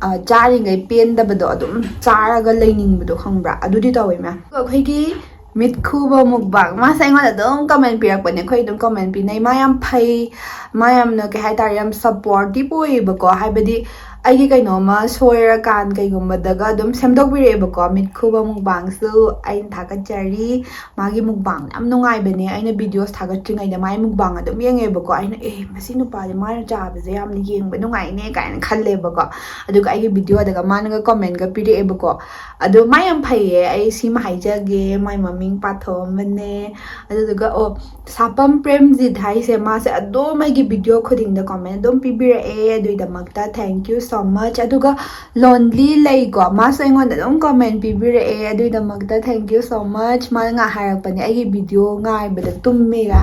ꯑ, ꯆꯥꯔꯤꯉꯩ ꯄꯦꯟꯗꯕꯗꯣ ꯑꯗꯨꯝ ꯆꯥꯔꯒ ꯂꯩꯅꯤꯡꯕꯗꯣ, ꯈꯪꯕ꯭ꯔꯥ? ꯑꯗꯨꯗꯤ ꯇꯧꯋꯦ ꯃꯌꯥꯝ꯫ ꯑꯗꯨꯒ ꯑꯩꯈꯣꯏꯒꯤ ꯃꯤꯠ ꯈꯨꯕ mukbang, ꯃꯥꯁꯦ ꯑꯩꯉꯣꯟꯗ ꯑꯗꯨꯝ comment ꯄꯤꯔꯛꯄꯅꯦ꯫ ꯑꯩꯈꯣꯏ ꯑꯗꯨꯝ comment ꯄꯤꯅꯩ꯫ ꯃꯥ ꯌꯥꯝ ꯐꯩ, ꯃꯥ ꯌꯥꯝꯅ, ꯀꯩ ꯍꯥꯏꯇꯥꯔꯦ, ꯌꯥꯝ supportive ꯑꯣꯏꯌꯦꯕꯀꯣ꯫ ꯍꯥꯏꯕꯗꯤ, ꯑꯩꯒꯤ ꯀꯩꯅꯣꯝꯃ ꯁꯣꯏꯔꯀꯥꯟ ꯀꯩꯒꯨꯝꯕꯗꯒ ꯑꯗꯨꯝ ꯁꯦꯝꯗꯣꯛꯄꯤꯔꯛꯑꯦꯕꯀꯣ꯫ ꯃꯤꯠ ꯈꯨꯕ mukbangꯁꯨ ꯑꯩꯅ ꯊꯥꯒꯠꯆꯔꯤ꯫ ꯃꯥꯒꯤ mukbang ꯌꯥꯝ ꯅꯨꯡꯉꯥꯏꯕꯅꯦ꯫ ꯑꯩꯅ videos ꯊꯥꯒꯠꯇ꯭ꯔꯤꯉꯩꯗ ꯃꯥꯒꯤ mukbang ꯑꯗꯨꯝ ꯌꯦꯡꯉꯦꯕꯀꯣ꯫ ꯑꯩꯅ, "ꯑꯦ, ꯃꯁꯤ ꯅꯨꯄꯥꯁꯦ ꯃꯥꯅ ꯆꯥꯕꯁꯦ ꯌꯥꯝꯅ ꯌꯦꯡꯕ ꯅꯨꯡꯉꯥꯏꯅꯦ" ꯀꯥꯏꯅ ꯈꯜꯂꯦꯕꯀꯣ꯫ ꯑꯗꯨꯒ ꯑꯩꯒꯤ videoꯗꯒ ꯃꯥꯅꯒ commentꯒ ꯄꯤꯔꯛꯑꯦꯕꯀꯣ꯫ ꯑꯗꯣ ꯃꯥ ꯌꯥꯝ ꯐꯩꯌꯦ, ꯑꯩ ꯁꯤꯃ ꯍꯥꯏꯖꯒꯦ, ꯃꯥꯏ ꯃꯃꯤꯡ ꯄꯥꯊꯣꯛꯑꯝꯕꯅꯦ꯫ ꯑꯗꯨꯗꯨꯒ, ꯑꯣ, ꯁꯥꯄꯝ ꯄ꯭ꯔꯦꯝꯖꯤꯠ ꯍꯥꯏꯁꯦ, ꯃꯥꯁꯦ ꯑꯗꯨꯝ ꯑꯩꯒꯤ video ꯈꯨꯗꯤꯡꯗ comment ꯑꯗꯨꯝ ꯄꯤꯕꯤꯔꯛꯑꯦ, ꯑꯗꯨꯒꯤꯗꯃꯛꯇ thank you so much꯫ ꯑꯗꯨꯒ Lonely ꯂꯩꯀꯣ, ꯃꯥꯁꯨ ꯑꯩꯉꯣꯟꯗ ꯑꯗꯨꯝ comment ꯄꯤꯕꯤꯔꯛꯑꯦ, ꯑꯗꯨꯒꯤꯗꯃꯛꯇ thank you so much꯫ ꯃꯥꯅ ꯉꯥ ꯍꯥꯏꯔꯛꯄꯅꯦ, "ꯑꯩꯒꯤ video ꯉꯥꯏꯕꯗ ꯇꯨꯝꯃꯦꯒ,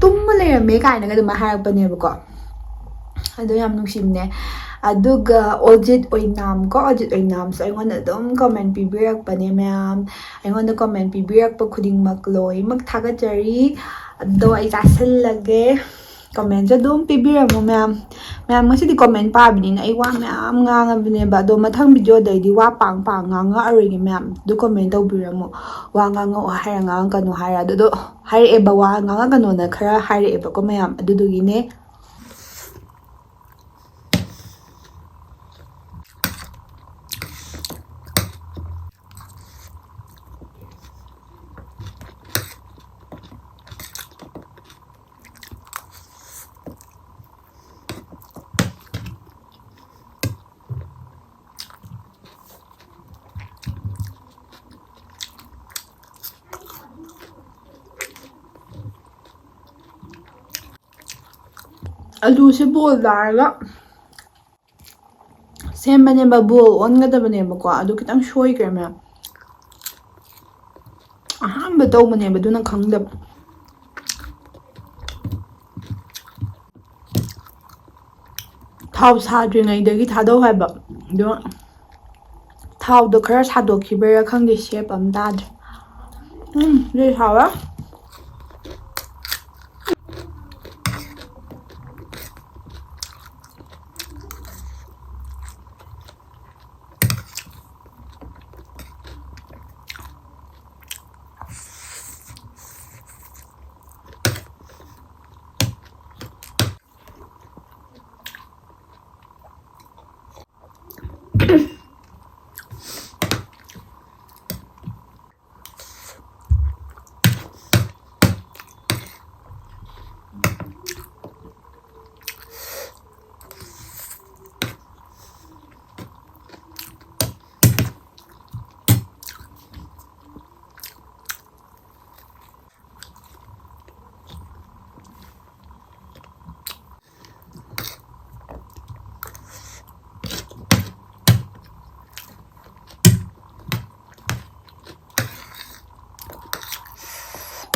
ꯇꯨꯝꯃ ꯂꯩꯔꯝꯃꯦ" ꯀꯥꯏꯅꯒ ꯑꯗꯨꯃꯥꯏꯅ ꯍꯥꯏꯔꯛꯄꯅꯦꯕꯀꯣ꯫ ꯑꯗꯣ ꯌꯥꯝ ꯅꯨꯡꯁꯤꯕꯅꯦ꯫ ꯑꯗꯨꯒ ꯑꯣꯖꯤꯠ ꯑꯣꯏꯅꯥꯝ ꯀꯣ, ꯑꯣꯖꯤꯠ ꯑꯣꯏꯅꯥꯝꯁꯨ ꯑꯩꯉꯣꯟꯗ ꯑꯗꯨꯝ comment ꯄꯤꯕꯤꯔꯛꯄꯅꯦ ꯃꯌꯥꯝ꯫ ꯑꯩꯉꯣꯟꯗ comment ꯄꯤꯕꯤꯔꯛꯄ ꯈꯨꯗꯤꯡꯃꯛ ꯂꯣꯏꯅꯃꯛ ꯊꯥꯒꯠꯆꯔꯤ꯫ ꯑꯗꯣ ꯑꯩ ꯆꯥꯁꯤꯜꯂꯒꯦ꯫ Commentꯁꯨ ꯑꯗꯨꯝ ꯄꯤꯕꯤꯔꯝꯃꯣ ꯃꯌꯥꯝ꯫ ꯃꯌꯥꯝ, ꯉꯁꯤꯗꯤ comment ꯄꯥꯕꯅꯤꯅ ꯑꯩ ꯋꯥ ꯃꯌꯥꯝ ꯉꯥꯡꯉꯕꯅꯦꯕ, ꯑꯗꯣ ꯃꯊꯪ videoꯗꯩꯗꯤ ꯋꯥ ꯄꯥꯡ ꯄꯥꯡ ꯉꯥꯡꯉꯛꯑꯔꯣꯏꯒꯦ ꯃꯌꯥꯝ꯫ ꯑꯗꯨ comment ꯇꯧꯕꯤꯔꯝꯃꯣ, ꯋꯥ ꯉꯥꯡꯉꯛꯑꯣ ꯍꯥꯏꯔ ꯉꯥꯡꯉꯛꯀꯅꯨ ꯍꯥꯏꯔ꯫ ꯑꯗꯨꯗꯣ ꯍꯥꯏꯔꯛꯑꯦꯕ, ꯋꯥ ꯉꯥꯡꯉꯛꯀꯅꯣꯅ ꯈꯔ ꯍꯥꯏꯔꯛꯑꯦꯕꯀꯣ ꯃꯌꯥꯝ, ꯑꯗꯨꯗꯨꯒꯤꯅꯦ꯫ ꯑꯂꯨꯁꯦ ꯕꯣꯜ ꯇꯥꯔꯒ ꯁꯦꯝꯕꯅꯦꯕ, ꯕꯣꯜ ꯑꯣꯟꯒꯗꯕꯅꯦꯕꯀꯣ, ꯑꯗꯨ ꯈꯤꯇꯪ ꯁꯣꯏꯈ꯭ꯔꯦ ꯃꯌꯥꯝ꯫ ꯑꯍꯥꯟꯕ ꯇꯧꯕꯅꯦꯕ, ꯑꯗꯨꯅ ꯈꯪꯗꯕ꯫ ꯊꯥꯎ ꯁꯥꯗ꯭ꯔꯤꯉꯩꯗꯒꯤ ꯊꯥꯗꯧ ꯍꯥꯏꯕ꯫ ꯑꯗꯣ ꯊꯥꯎꯗꯣ ꯈꯔ ꯁꯥꯗꯣꯛꯈꯤꯕꯩꯔꯥ ꯈꯪꯗꯦ, ꯁꯦꯞ ꯑꯃ ꯇꯥꯗ꯭ꯔꯦ꯫ ꯎꯝ, ꯑꯗꯨꯗꯤ ꯍꯥꯎꯔꯦ꯫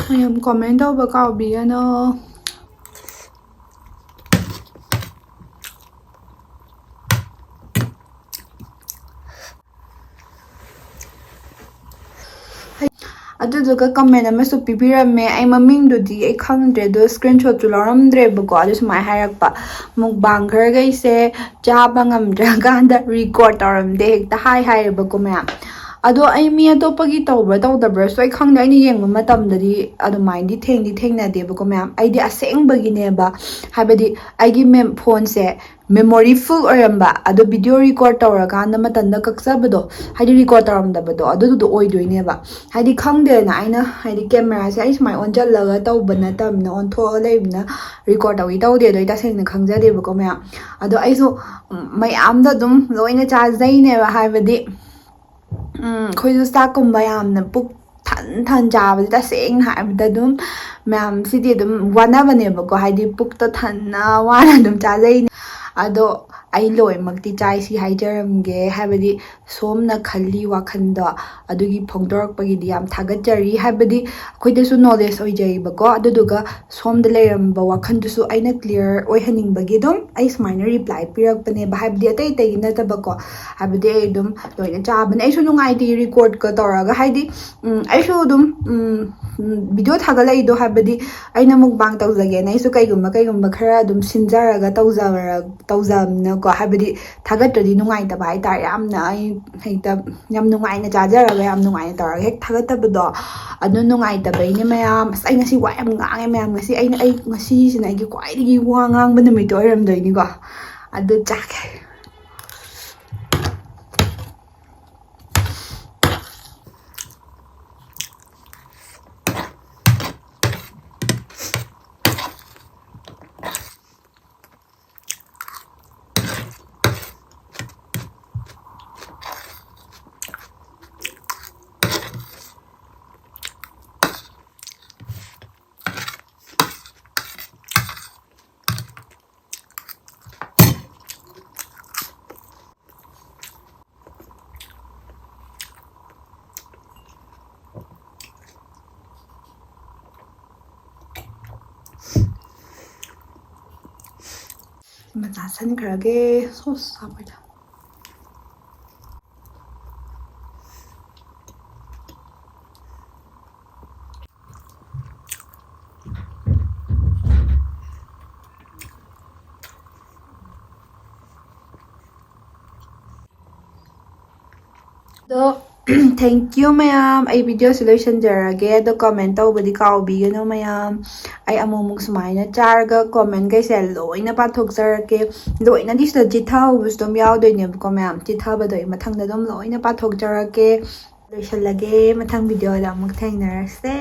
ꯃꯌꯥꯝ comment ꯇꯧꯕ ꯀꯥꯎꯕꯤꯒꯅꯣ꯫ ꯑꯗꯨꯗꯨꯒ comment ꯑꯃꯁꯨ ꯄꯤꯕꯤꯔꯝꯃꯦ꯫ ꯑꯩ ꯃꯃꯤꯡꯗꯨꯗꯤ ꯑꯩ ꯈꯪꯗ꯭ꯔꯦ, ꯑꯗꯣ screenshotꯁꯨ ꯂꯧꯔꯝꯗ꯭ꯔꯦꯕꯀꯣ꯫ ꯑꯗꯨ ꯁꯨꯃꯥꯏꯅ ꯍꯥꯏꯔꯛꯄ: "Mukbanggerꯈꯩꯁꯦ ꯆꯥꯕ ꯉꯝꯗ꯭ꯔꯀꯥꯟꯗ record ꯇꯧꯔꯝꯗꯦ, ꯍꯦꯛꯇ ꯍꯥꯏ ꯍꯥꯏꯌꯦꯕꯀꯣ ꯃꯌꯥꯝ"꯫ ꯑꯗꯣ ꯑꯩ ꯃꯤ ꯑꯇꯣꯞꯄꯒꯤ ꯇꯧꯕ꯭ꯔꯥ ꯇꯧꯗꯕ꯭ꯔꯥꯁꯨ ꯑꯩ ꯈꯪꯗꯦ꯫ ꯑꯩꯅ ꯌꯦꯡꯕ ꯃꯇꯝꯗꯗꯤ ꯑꯗꯨꯃꯥꯏꯅꯗꯤ ꯊꯦꯡꯗꯤ ꯊꯦꯡꯅꯗꯦꯕꯀꯣ ꯃꯌꯥꯝ꯫ ꯑꯩꯗꯤ ꯑꯁꯦꯡꯕꯒꯤꯅꯦꯕ, ꯍꯥꯏꯕꯗꯤ ꯑꯩꯒꯤ ꯃꯦꯝ-, phoneꯁꯦ memory full ꯑꯣꯏꯔꯝꯕ, ꯑꯗꯣ video record ꯇꯧꯔꯀꯥꯟꯗ ꯃꯇꯝꯗ ꯀꯛꯆꯕꯗꯣ, ꯍꯥꯏꯗꯤ record ꯇꯧꯔꯝꯗꯕꯗꯣ, ꯑꯗꯨꯗꯨꯗꯣ ꯑꯣꯏꯗꯣꯏꯅꯦꯕ꯫ ꯍꯥꯏꯗꯤ ꯈꯪꯗꯦꯗꯅ, ꯑꯩꯅ ꯍꯥꯏꯗꯤ cameraꯁꯦ ꯑꯩ ꯁꯨꯃꯥꯏꯅ ꯑꯣꯟꯁꯤꯜꯂꯒ ꯇꯧꯕ ꯅꯠꯇꯕꯅꯤꯅ, ꯑꯣꯟꯊꯣꯛꯑ ꯂꯩꯕꯅꯤꯅ record ꯇꯧꯏ ꯇꯧꯗꯦꯗꯣ ꯑꯩ ꯇꯁꯦꯡꯅ ꯈꯪꯖꯗꯦꯕꯀꯣ ꯃꯌꯥꯝ꯫ ꯑꯗꯣ ꯑꯩꯁꯨ, ꯎꯝ, ꯃꯌꯥꯝꯗ ꯑꯗꯨꯝ ꯂꯣꯏꯅ ꯆꯥꯖꯩꯅꯦꯕ, ꯍꯥꯏꯕꯗꯤ, ꯎꯝ, ꯑꯩꯈꯣꯏꯁꯨ ꯆꯥꯛꯀꯨꯝꯕ ꯌꯥꯝꯅ ꯄꯨꯛ ꯊꯟ ꯊꯟ ꯆꯥꯕꯗꯤ ꯇꯁꯦꯡꯅ ꯍꯥꯏꯕꯗ ꯑꯗꯨꯝ ꯃꯌꯥꯝꯁꯤꯗꯤ ꯑꯗꯨꯝ ꯋꯥꯅꯕꯅꯦꯕꯀꯣ, ꯍꯥꯏꯗꯤ ꯄꯨꯛꯇꯣ ꯊꯟꯅ ꯋꯥꯅ ꯑꯗꯨꯝ ꯆꯥꯖꯩꯅꯦ꯫ ꯑꯗꯣ ꯑꯩ ꯂꯣꯏꯅꯃꯛꯇꯤ ꯆꯥꯏ ꯁꯤ ꯍꯥꯏꯖꯔꯝꯒꯦ, ꯍꯥꯏꯕꯗꯤ ꯁꯣꯝꯅ ꯈꯜꯂꯤ ꯋꯥꯈꯜꯗꯣ ꯑꯗꯨꯒꯤ ꯐꯣꯡꯗꯣꯔꯛꯄꯒꯤꯗꯤ ꯌꯥꯝ ꯊꯥꯒꯠꯆꯔꯤ꯫ ꯍꯥꯏꯕꯗꯤ ꯑꯩꯈꯣꯏꯗꯁꯨ ꯅꯣꯂꯦꯖ ꯑꯣꯏꯖꯩꯕꯀꯣ, ꯑꯗꯨꯗꯨꯒ ꯁꯣꯝꯗ ꯂꯩꯔꯝꯕ ꯋꯥꯈꯜꯗꯨꯁꯨ ꯑꯩꯅ ꯀ꯭ꯂꯤꯌꯥꯔ ꯑꯣꯏꯍꯟꯅꯤꯡꯕꯒꯤ ꯑꯗꯨꯝ ꯑꯩ ꯁꯨꯃꯥꯏꯅ ꯔꯤꯄ꯭ꯂꯥꯏ ꯄꯤꯔꯛꯄꯅꯦꯕ꯫ ꯍꯥꯏꯕꯗꯤ ꯑꯇꯩ ꯑꯇꯩꯒꯤ ꯅꯠꯇꯕꯀꯣ, ꯍꯥꯏꯕꯗꯤ ꯑꯩ ꯑꯗꯨꯝ ꯂꯣꯏꯅ ꯆꯥꯕꯅꯦ꯫ ꯑꯩꯁꯨ ꯅꯨꯡꯉꯥꯏꯇꯦ ꯔꯦꯀꯣꯔꯗꯀ ꯇꯧꯔꯒ, ꯍꯥꯏꯗꯤ ꯎꯝ, ꯑꯩꯁꯨ ꯑꯗꯨꯝ ꯎꯝ, ꯎꯝ, ꯚꯤꯗꯤꯑꯣ ꯊꯥꯒꯠꯂꯛꯏꯗꯣ ꯍꯥꯏꯕꯗꯤ ꯑꯩꯅ ꯃꯨꯛꯕꯥꯡ ꯇꯧꯖꯒꯦꯅ ꯑꯩꯁꯨ ꯀꯩꯒꯨꯝꯕ ꯀꯩꯒꯨꯝꯕ ꯈꯔ ꯑꯗꯨꯝ ꯁꯤꯟꯖꯔꯒ ꯇꯧꯖꯕꯔ-, ꯇꯧꯖꯕꯅꯤꯅꯀꯣ, ꯍꯥꯏꯕꯗꯤ ꯊꯥꯒꯠꯇ꯭ꯔꯗꯤ ꯅꯨꯡꯉꯥꯏꯇꯕ ꯍꯥꯏꯇꯥꯔꯦ꯫ ꯌꯥꯝꯅ ꯑꯩ ꯍꯦꯛꯇ ꯌꯥꯝ ꯅꯨꯡꯉꯥꯏꯅ ꯆꯥꯖꯔꯒ ꯌꯥꯝ ꯅꯨꯡꯉꯥꯏꯅ ꯇꯧꯔꯒ ꯍꯦꯛ ꯊꯥꯒꯠꯇꯕꯗꯣ, ꯑꯗꯨ ꯅꯨꯡꯉꯥꯏꯇꯕꯩꯅꯦ ꯃꯌꯥꯝ꯫ ꯑꯁ, ꯑꯩ ꯉꯁꯤ ꯋꯥ ꯌꯥꯝ ꯉꯥꯡꯉꯦ ꯃꯌꯥꯝ꯫ ꯉꯁꯤ ꯑꯩꯅ, ꯑꯩ ꯉꯁꯤꯁꯤꯅ ꯑꯩꯒꯤ ꯈ꯭ꯋꯥꯏꯗꯒꯤ ꯋꯥ ꯉꯥꯡꯕ ꯅꯨꯃꯤꯠꯇꯣ ꯑꯣꯏꯔꯝꯗꯣꯏꯅꯤꯀꯣ꯫ ꯑꯗꯨ ꯆꯥꯒꯦ꯫ ꯃꯆꯥ ꯁꯟꯈ꯭ꯔꯒꯦ ꯁꯣꯁ ꯍꯥꯞꯄꯗ꯫ ꯑꯗꯣ thank you ꯃꯌꯥꯝ꯫ ꯑꯩ ꯚꯤꯗꯤꯑꯣꯁꯦ ꯂꯣꯏꯁꯤꯟꯖꯔꯒꯦ꯫ ꯑꯗꯣ ꯀꯃꯦꯟ ꯇꯧꯕꯗꯤ ꯀꯥꯎꯕꯤꯒꯅꯨ ꯃꯌꯥꯝ꯫ ꯑꯩ ꯑꯃꯨꯛ ꯑꯃꯨꯛ ꯁꯨꯃꯥꯏꯅ ꯆꯥꯔꯒ ꯀꯃꯦꯟꯈꯩꯁꯦ ꯂꯣꯏꯅ ꯄꯥꯊꯣꯛꯆꯔꯛꯀꯦ꯫ ꯂꯣꯏꯅꯗꯤ ꯁꯤꯗ ꯆꯤꯊꯍꯧꯕꯁꯨ ꯑꯗꯨꯝ ꯌꯥꯎꯗꯣꯏꯅꯦꯕꯀꯣ ꯃꯌꯥꯝ꯫ ꯆꯤꯊꯕꯗꯣ ꯑꯩ ꯃꯊꯪꯗ ꯑꯗꯨꯝ ꯂꯣꯏꯅ ꯄꯥꯊꯣꯛꯆꯔꯛꯀꯦ꯫ ꯂꯣꯏꯁꯤꯜꯂꯒꯦ꯫ ꯃꯊꯪ ꯚꯤꯗꯤꯑꯣꯗ ꯑꯃꯨꯛ ꯊꯦꯡꯅꯔꯁꯦ꯫